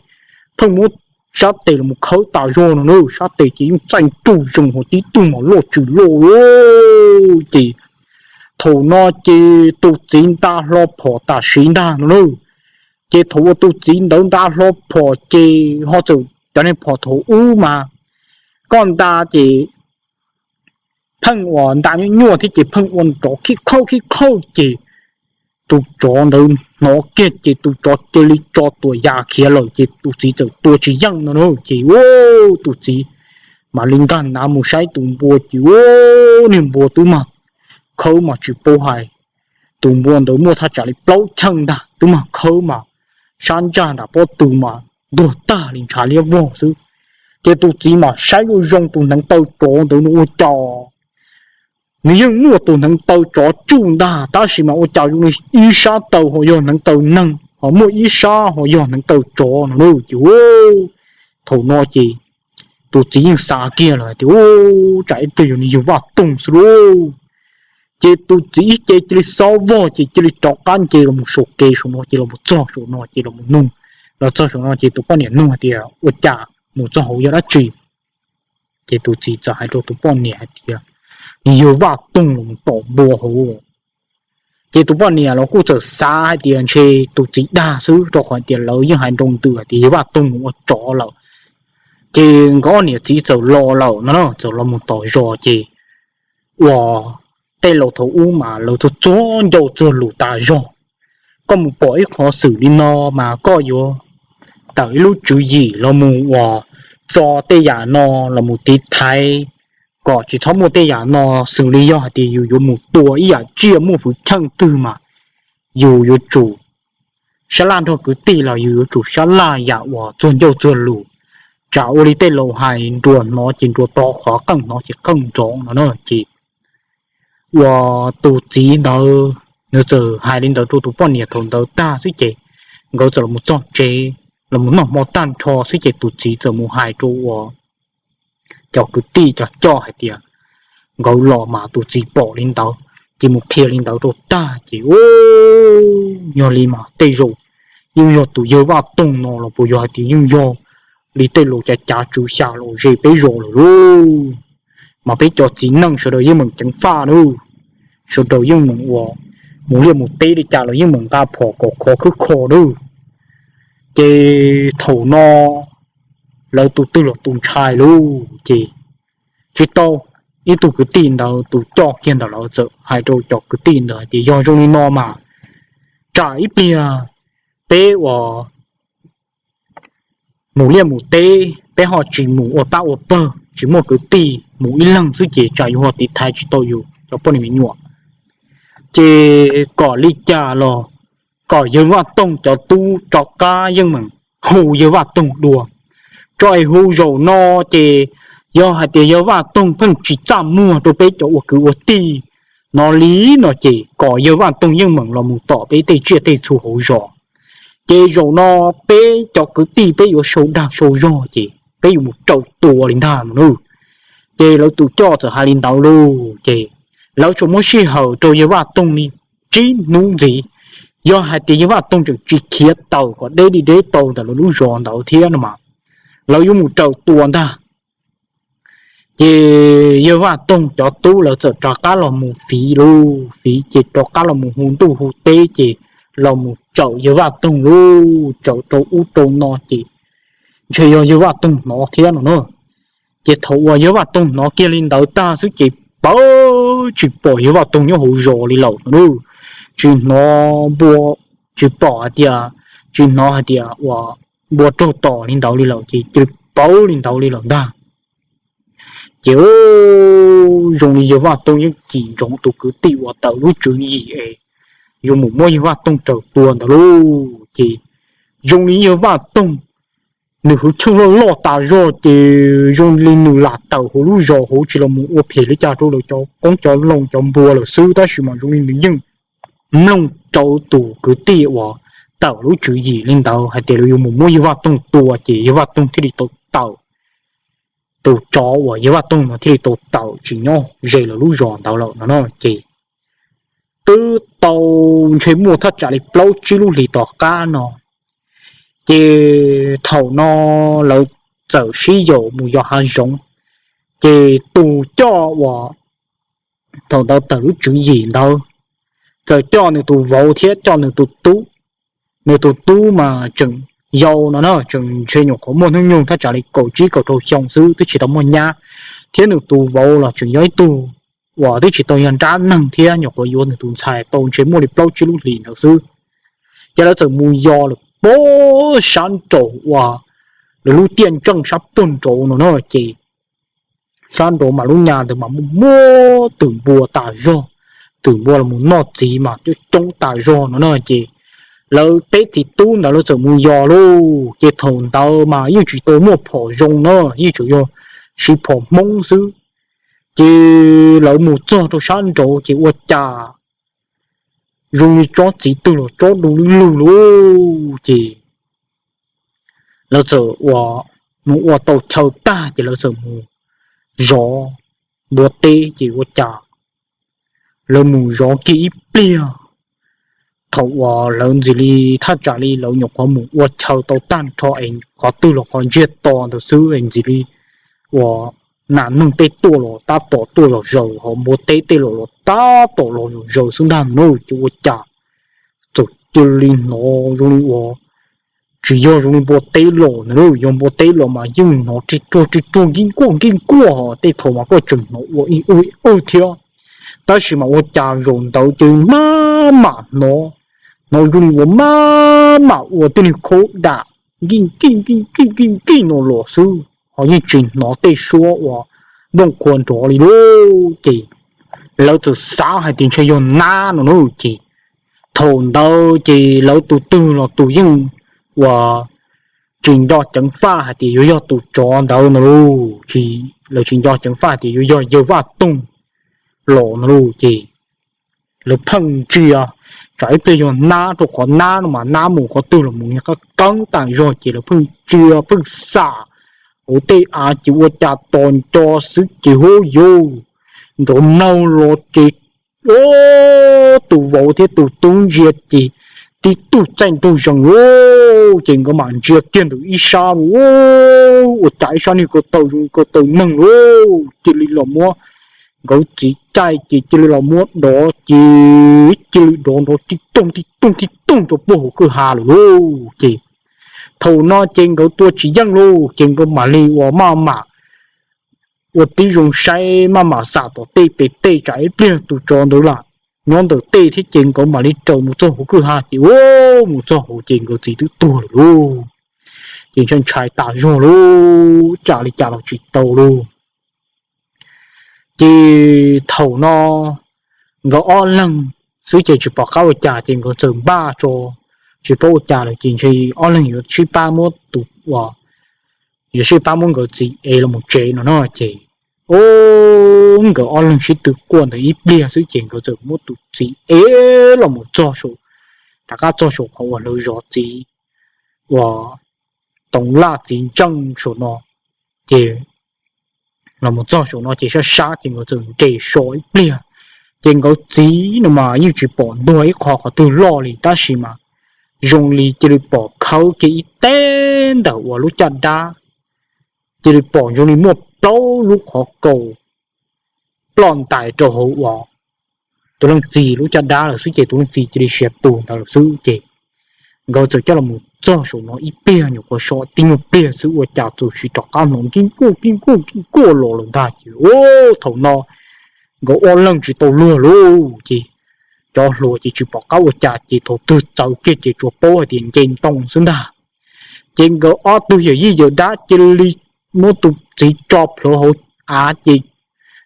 pheej muab sab tes los mus khawb tas zog no na, sab tes ces yeej txaij nraug zees hos tib tug mas loj tsis loj lauj. Ces thaum no ces tus txiv nta hlo phom tam sim ntag no na. Ces thaum uas tus txiv ntawd nta hlo phom ces ho txawm cov niag phom thaum ub mas koj nta ces pheej uas nta nyuaj nyuaj thiab ces pheej ua nrov khib khawb khib khawb ces tus tsov ntawd hnov kiag ces tus tsov cia li tso tuam yas khiav lawm ces tus txiv txawm tua tsis yeej no na. Ces tus txiv mam li nkag nav mus saib tus npua ces niag npua twb mag khawb mas tsis paub hais, tus npua ntawd muaj thaj tsam li plaub cheej ntag, twb mag khawb mas sab ntsag nram pob tw mas ntuag tag li ntshav liab vog xwb. Ces tus txiv mas saib zoo zoo tus hneev taw tsov ntawd nws ua cas nws yeej muaj tus hneev taw tsov tsuj ntag, tab sis mas ua cas zoo li ib sab taw ho yog hneev taw neeg ho muaj ib sab ho yog hneev taw tsov no na. Ces thaum no ces tus txiv yeej xav kiag lawm tias u, tsam ib pliag yog nws yog Vaj Toog xwb lauj. Ces tus txiv ib ce cia li xob vog ces cia li rov qab nce los mus saum kev saum no ces los mus txog saum no ces los mus nug, los txog saum no ces tus poj niam nug hais tias ua cas mus txog hauv yog dab tsi. Ces tus txiv txawm hais rau tus poj niam hais tias nws yog Vaj Toog los mus tom npua hauv. Ces tus poj niam los kuj txawm xav hais tias ntshe tus txiv dag xwb rau qhov tias lawv yeej hais nroo ntws hais tias yog Vaj Toog mus ua tsov lawm. Ces nkawd ob niam txiv txawm los lawm no, txawm los mus tom zos ces uas tej laus thaum ub mas lawv txuag txuag ncauj txuag lus tas zog. Koj mus pom ib qhov xwm li no mas koj yuav tawm ib lub tswv yim los mus uas txo tej yam no los mus tiv thaiv kom tsis txhob muaj tej yam no, xws li yog hais tias yus yuav mus tua ib yam tsiaj muaj hwv chim twg mas yus yuav tsum sab laj nrog kwv tij los yus yuav tsum sab laj yam uas txuag ncauj txuag lus. Tsam ua li tej laus hais nruas hnov ces nruas to qhov, qeej hnov ces qeej nrov no na. Ces uas tus txiv ntawd nws txawm hais li ntawd rau tus poj niam thaum ntawd tag xwb ces nkawd txawm los txog tsev. los mus noj hmo tag nrho xwb ces tus txiv txawm mus hais rau uas cov kwv tij cov coj hais tias nkawd los mas tus txiv pom li ntawd ces mus qhia li ntawd rau tag ces, u, yog li mas tej zaum yeej yog tus yawg Vaj Toog no los puas yog hais tias yeej yog li tej laus cav cav tswv xya los ze peb zos lawm lauj. Mas peb cov txiv neej sawv daws yeej meem ceev faj nawb, sawv daws yeej meem ua, mus liaj mus teb li cas los yeej meem nqa phom kom khov khwb kho nawb. Ces thaum no lawv tus twg los tus ntshai lauj ces tsis tau, ib tug kwv tij ntawd tus coj kiag ntawm lawv txawm hais rau cov kwv tij ntawd hais tias yog zoo li no mas tsam ib pliag peb uas mus liaj mus teb peb ho tsis mus ua pab ua pawg, tsis muaj kwv tij, mus ib leeg xwb ces tsam yus ho tiv thaiv tsis tau yus cov poj niam me nyuam. Ces kom li cas los kom yawg Vaj Toog cov tub rov qab yeej meem hu yawg Vaj Toog dua, tso es hu zaum no ces yog hais tias yawg Vaj Toog pheej tsis txaj muag rau peb cov ua kwv ua tij no li no ces kom yawg Vaj Toog yeej meem los mus tom peb tej tsiaj tej txhu hauv zos. Ces zaum no peb cov kwv tij peb yuav sau dag sau zog ces peb yuav mus raws tua li ntag no nawb. Ces lawv tus coj txawm hais li ntawd lauj ces lawv tsuas muab sij hawm rau yawg Vaj Toog li tsib hnub ntxiv. Yog hais tias yawg Vaj Toog tseem tsis khiav tawm kom deb li deb tau ntawm lawv lub zos ntawd thiab no mas lawv yuav mus raws tua ntag. Ces yawg Vaj Toog cov tub lawv txawm rov qab los mus fiv lauj, fiv ces rov qab los mus hu ntuj hu teb ces los mus tsawm yawg Vaj Toog lauj, tsawm rau ub rau no ces ntshe yog yawg Vaj Toog hnov thiab no na. Ces thaum uas yawg Vaj Toog hnov kiag li ntawd tag xwb ces pawv tsis pom yawg Vaj Toog nyob hauv zos li lawm no. Tsis hnov npua, tsis pom hais tias, tsis hnov hais tias uas npua raug tom li ntawd li lawm ces cia li pawv li ntawd li lawm ntag. Ces zoo li yawg Vaj Toog yeej cim ntsoov tus kwv tij uas tawm lub tswv yim es yuav mus muab yawg Vaj Toog raws tua ntawd lauj. Ces zoo li yawg Vaj Toog nws hwv cheej loj loj tas zog ces zoo li nws lam tawm hauv lub zos hauv tsis los mus ua phem li cas rau lawv cov qoob cov loo cov npua lawm xwb, tab sis mas zoo li nws yeej mloog rau tus kwv tij uas tawm lub tswv yim li ntawd hais tias lawv yuav mus muab yawg Vaj Toog tua ces yawg Vaj Toog thiaj li tau tawm, tus tsov uas yawg Vaj Toog no thiaj li tau tawm tsis nyob ze lawv lub zos ntawd lawm no no ces twb tau ntshe muaj thaj tsam li plaub tsib lub hlis tom qab no ces thaum no lawv txawm sib yaum mus yos hav zoov. Ces tus coj uas thaum ntawd tawm lub tswv yim ntawd txawm coj nws tus vauv thiab coj nws tus tub. Nws tus tub mas tseem yau no na, tseem ntshe nyuam qhuav muaj hnub nyoog thaj tsam li kaum tsib kaum rau xyoo xwb, twb tsis tau muaj nyab, thiab nws tus vauv los tseem yog ib tug uas twb tsis tau yog nrab neeg thiab nyuam qhuav yuav nws tus ntxhais tau ntshe muaj li plaub tsib lub hlis ntawd xwb. Ces lawv txawm mus yos lawm puag sab nraud uas lawv lub tiaj ntseej sab puag nraud no na ces sab nraud mas lub nyab ntawd mas muaj muab twm npua tas zog, twm npua los mus noj txiv mas coob coob tas zog no na ces lawv peb txiv tub ntawd lawv txawm mus yos lauj. Ces thaum ntawd mas yeej tsis tau muaj phom zoo na, yeej tsuas yog siv phom Hmoob xwb. Ces lawv mus txog rau sab nraud ces ua cas zoo li tsob txiv twg los tsob du lug lug lauj. Ces lawv txawm ua, mus ua tau chaw tag ces lawv txawm mus zov npua teb ces ua cas lawv mus zov kiag ib pliag, thaum uas lawv ntxim li thaj tsam li lawv nyuam qhuav mus ua chaw tau tag nrho es qhov twg los qhov ntsiag to ntawd xwb es ntxim li uas nas noog tej tuaj los tab tom tuaj zom zaws, ho npua teb tej los los tab tom los zom zaws xwb ntag no ces ua cas txawm cia li hnov zoo li uas tsis yog zoo li npua teb los na, yog npua teb los mas yeej hnov ris ruag ris ruag nkij nkuaj nkij nkuaj, tej thaum mas kuj tseem hnov ua ib ub ib ub thiab. Tab sis mas ua cas zaum ntawd ces maj mam hnov, hnov zoo li uas maj mam ua tej niag khaub dam nkij nkij nkij nkij nkij no los xwb, ho yeej tsis hnov tej suab uas nplooj qhuav nrov li lauj. Ces lawv txawm xav hais tias ntshe yog nab no na, ces thaum ntawd ces lawv tus twg los tus yeej uas tsis nco ceev faj hais tias yuav yog tus tsov ntawd no lauj, tsis, lawv tsis nco ceev faj hais tias yuav yog yawg Vaj Toog los no lauj. Ces lawv pheej ntsia tsam ib pliag yog nab rau qhov nab no mas nab mus qhov twg los mus niag qeeb qeeb tas zog ces lawv pheej ntsia pheej xam hauv tej av ces ua cas tos nco xwb ces huab yus nrov mlaug los ces tus vauv thiab tus tub ntsia ces tib tug txaij nraug zees lauj, ces nkawd mam ntsia kiag ntawm ib sab mus, ua cas ib sab niag ko taw zoo ko taw neeg lauj, cia li los muab nkawd txiv caij ces cia li los muab dov ces cia li dov nrov tib tooj tib tooj tib tooj rau puag hauv kwj ha lawm lauj. Ces thaum no ces nkawd tua tsis yeej lauj, ces nkawd mam li ua maj mam ua tib zoo saib maj mam xam tom tej pem tej tsam ib pliag tus tsov ntawd lam nyob ntawm tej thiab ces nkawd mam li raws mus txog hauv kwj ha ces ua mus txog hauv ces nkawd txiv twb tuag lawm lauj. Ces ntshai ntshai tas zog lauj, tsam li cas los tsis tau lauj. Ces thaum no nkawd ob leeg xwb ces tsis pom qab ua cas ces nkawd txawm npaj tso, tsis paub ua cas lawm ces ntshe ob leeg yuav sib pab muab tus uas yuav sib pab muab nkawd txiv ev los mus tsev no no ces, o, nkawd ob leeg sib tw quaj ntawd ib pliag xwb ces nkawd txawm muab tus txiv ev los mus txog saum, rov qab txog saum qhov uas lawv zov txiv uas toov laj txiv ntseej saum no. Ces los mus txog saum no ces sab sab ces nkawd txawm nres so ib pliag. Ces nkawd txiv no mas yeej tsis pom ntuag ib qho qhov twg loj li tab sis mas zoo li cia li pom khawb kiag ib teb ntawm uas lub caj dab, cia li pom zoo li muaj plaub lub qhov kaus ploj ntais rau hauv uas tus leej txiv lub caj dab lawm xwb ces tus leej txiv cia li siav tus ntawd lawm xwb ces nkawd txawm coj los mus txog saum no ib pliag nyuam qhuav so tib nyuag pliag xwb ua cas txawm sis rov qab hnov nkij nkuj nkij nkuj nkij nkuj los lawm ntag ces, o, thaum no nkawd ob leeg tsis tau luag lauj ces cov hluas ces tsis pom qab ua cas ces thaum twg txawv kiag ces tsuas paub hais tias nce ntoo xwb ntag. Ces nkawd ob tug yawm yij yawm dab cia li muab tus txiv tso plhuav hauv av ces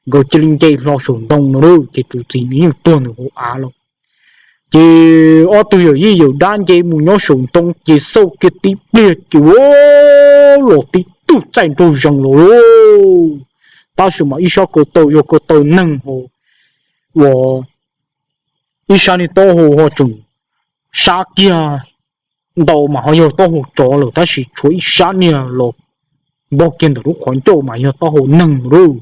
nkawd cia li nce hlo saum ntoo no lauj ces tus txiv nws yeej tuag nws hauv av lawm. Ces ob tug yawm yij yawm dab nce mus nyob saum ntoo ces xauj kiag tib pliag ces ua los tib tug txaij nraug zees los lauj. Tab sis mas ib sab ko taw yog ko taw neeg ho uas ib sab niag taub hau ho tseem sab kiag ntau mas ho yog taub hau tsov lawm tab sis tshuav ib sab niag los npog kiag ntawm lub qhov ncauj mas yog taub hau neeg lauj.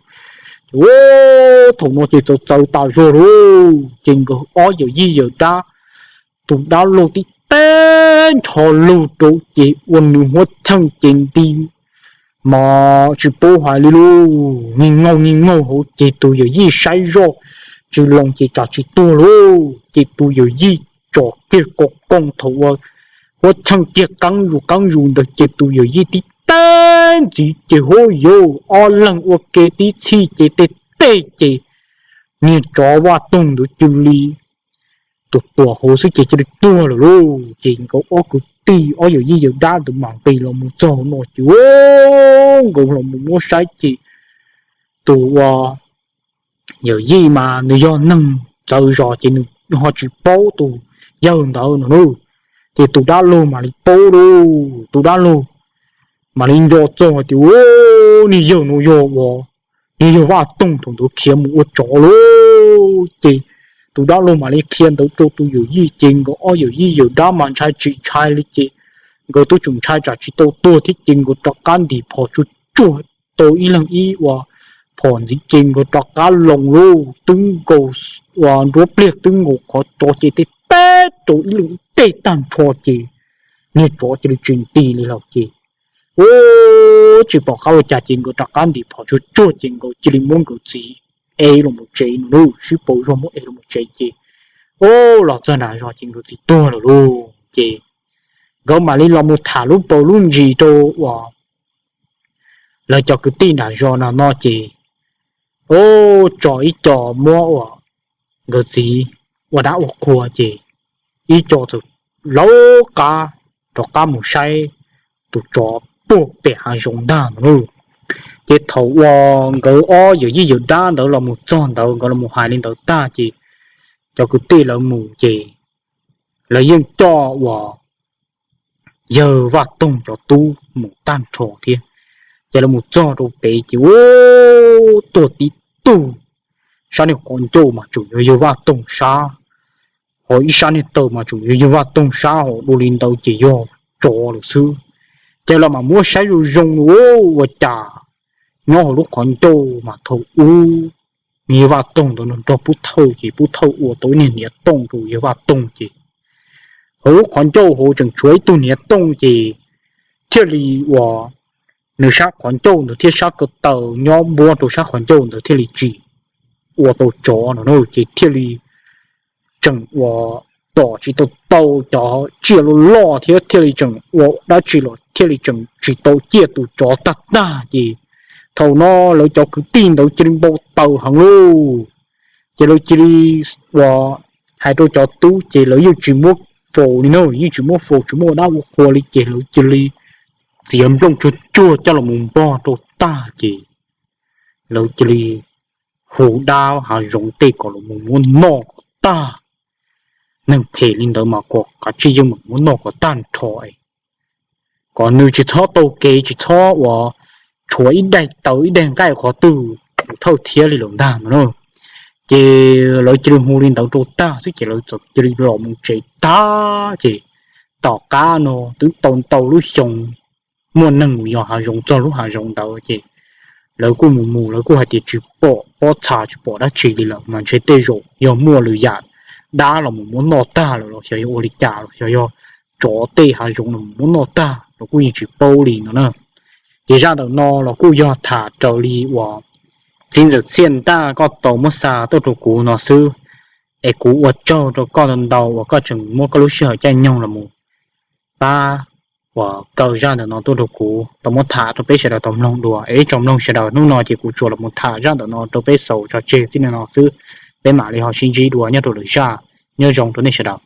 Ces thaum no ces txawv txawv tas zog lauj ces nkawd ob yawm yij yawm dab, tus dab laug tib teb nrho lug rau ces ua nws huab cheej ces nti mas tsis paub hais li lauj, nij ngaug nij ngaug hauv ces tus yawm yij saib zoj tsis loo ces tsam tsis tuag lauj ces tus yawm yij tsom kiag ko qoo thaum ua huab cheej kiag qeeb zus qeeb zus ntawd ces tus yawm yij tib teb ntxiv ces huab yus ob leeg ua ke tib txhij ces tej teg ces niag tsov vaj toog ntawd cia li tus tuam hauv xwb ces cia li tuag lawm lauj. Ces nkawd ob kwv tij ob yawm yij yawm dab ntawd mam nqis los mus txog no ces nkawd los mus muab saib ces tus ua yawm yij mas nws yog neeg txawv zos ces nws ho tsis paub tus yawg ntawd no lauj. Ces tus dab laug mam li paub lauj, tus dab laug mam li nco txog hais tias, u, niag yawg no yog ua, niag yawg Vaj Toog thaum ntawd khiav mus ua tsov lauj. Ces tus dab laug mam li qhia ntawd rau tus yawm yij ces nkawd ob yawm yij yawm dab mas ntshai tsis ntshai li ces nkawd twb tseem ntshai tsam tsis tau tuag thiab ces nkawd rov qab ntim phom tsuag tsuag tau ib leeg ib ua phom ntxiv ces nkawd rov qab los lauj. Twb nkaus uas nruab pliag twb nkaus qhov tsov ces tej teb rau ib leeg ib teg tag nrho ces niag tsov cia li tsis nti li lawm ces, u, tsis pom qab ua cas ces nkawd rov qab ntim phom tsuag tsuag ces nkawd cia li muab nkawd txiv ev los mus tsev no lauj, sib pauv zog muab ev los mus tsev ces, u, los txog nram zos ces nkawd txiv tuag lawm lauj. Ces nkawd mam li los mus tham lub paus lub ntsis rau uas lawv cov kwv tij nram zos no no ces, u, tso ib co muab uas nkawd txiv ua dab ua qhua ces ib co txawm laub qab rov qab mus saib tus tsov puag pem hav zoov ntag no lauj. Ces thaum uas nkawd ob yawm yij yawm dab ntawd los mus txog ntawd nkawd los mus hais li ntawd tag ces cov kwv tij lawv mus ces lawv yeej coj uas yawg Vaj Toog cov tub mus tag nrho thiab. Ces lawv mus txog rau pem ces, u, tuag tib tug, sab niag qhov ncauj mas tseem yog yawg Vaj Toog sab, Ho ib sab niag taw mas tseem yog Yawg Vaj Toog sab, ho dua li ntawd ces yog tsov lawm xwb. Ces los mas muab saib zoo zoo ua cas nyob hauv lub qhov ncauj mas thaum ub Yawg Vaj Toog ntawd nrog Pub Thawj ces Pub Thawj ua tau ib niag hniav tooj rau Yawg Vaj Toog ces hauv lub qhov ncauj hauv tseem tshuav ib tug hniav tooj ces thiaj li uas nws sab qhov ncauj ntawd thiab sab ko taw nyob npuab rau sab qhov ncauj ntawd thiaj li tsis ua tau tsov no ces thiaj li tseem ua tom tsis tau tau cov tsiaj loj loj thiab thiaj li tseem ua dab tsi los thiaj li tseem tsis tau ciaj tus tsov tag tag ces thaum no lawv cov kwv tij ntawd cia li npau taws heev lauj. Ces lawv cia li ua hais rau cov tub ces lawv yeej tsis muab faus li na, yeej tsis muab faus tsis muab ua dab ua qhua li ces lawv cia li txiav nplooj tsuag tsuag coj los mus npog rau tag ces lawv cia li hu dab hav zoov tej kom los mus muab noj kom tag. Neeg phem li ntawd mas kom kav tsij yeej mus muab noj kom tag nrho, kom nws tsis txhob taug kev tsis txhob uas tshuav ib daig taw ib daig nqaij qhov twg thawj thiab li lawm ntag no na. Ces lawv cia li hu li ntawd rau tag xwb ces lawv txawm cia li los mus tsev tag ces tom qab no twb tau ntau lub xyoo muaj neeg mus yos hav zoov txog lub hav zoov ntawd ces lawv kuj mus mus lawv kuj hais tias tsis pom pob txha tsis pom dab tsi li lawm mas ntshe tej zaum yog muaj lwm yam dab los mus muab noj tag lawm los xyov yog ua li cas los xyov yog tsov tej hav zoov los mus muab noj tag los kuj yeej tsis paub li no na. Ces zaj ntawm no los kuj yog tham raws li uas txiv ntxawm Txhiaj Ntaj koj tau muab xa tuaj rau kuv no xwb. Es kuv ua tsaug rau koj ntau ntau uas koj tseem muab koj lub sij hawm caij nyoog los mus pab uas kaw zaj ntawm no tuaj rau kuv tau muab tham rau peb sawv daws tau mloog dua. Es ib tsoom mloog sawv daws, hnub no ces kuv tsuas los mus tham zaj ntawm no rau peb xaus tso tseg txij no xwb, peb mam li ho sib ntsib dua nyob rau lwm zaj. Nyob zoo rau nej sawv daws.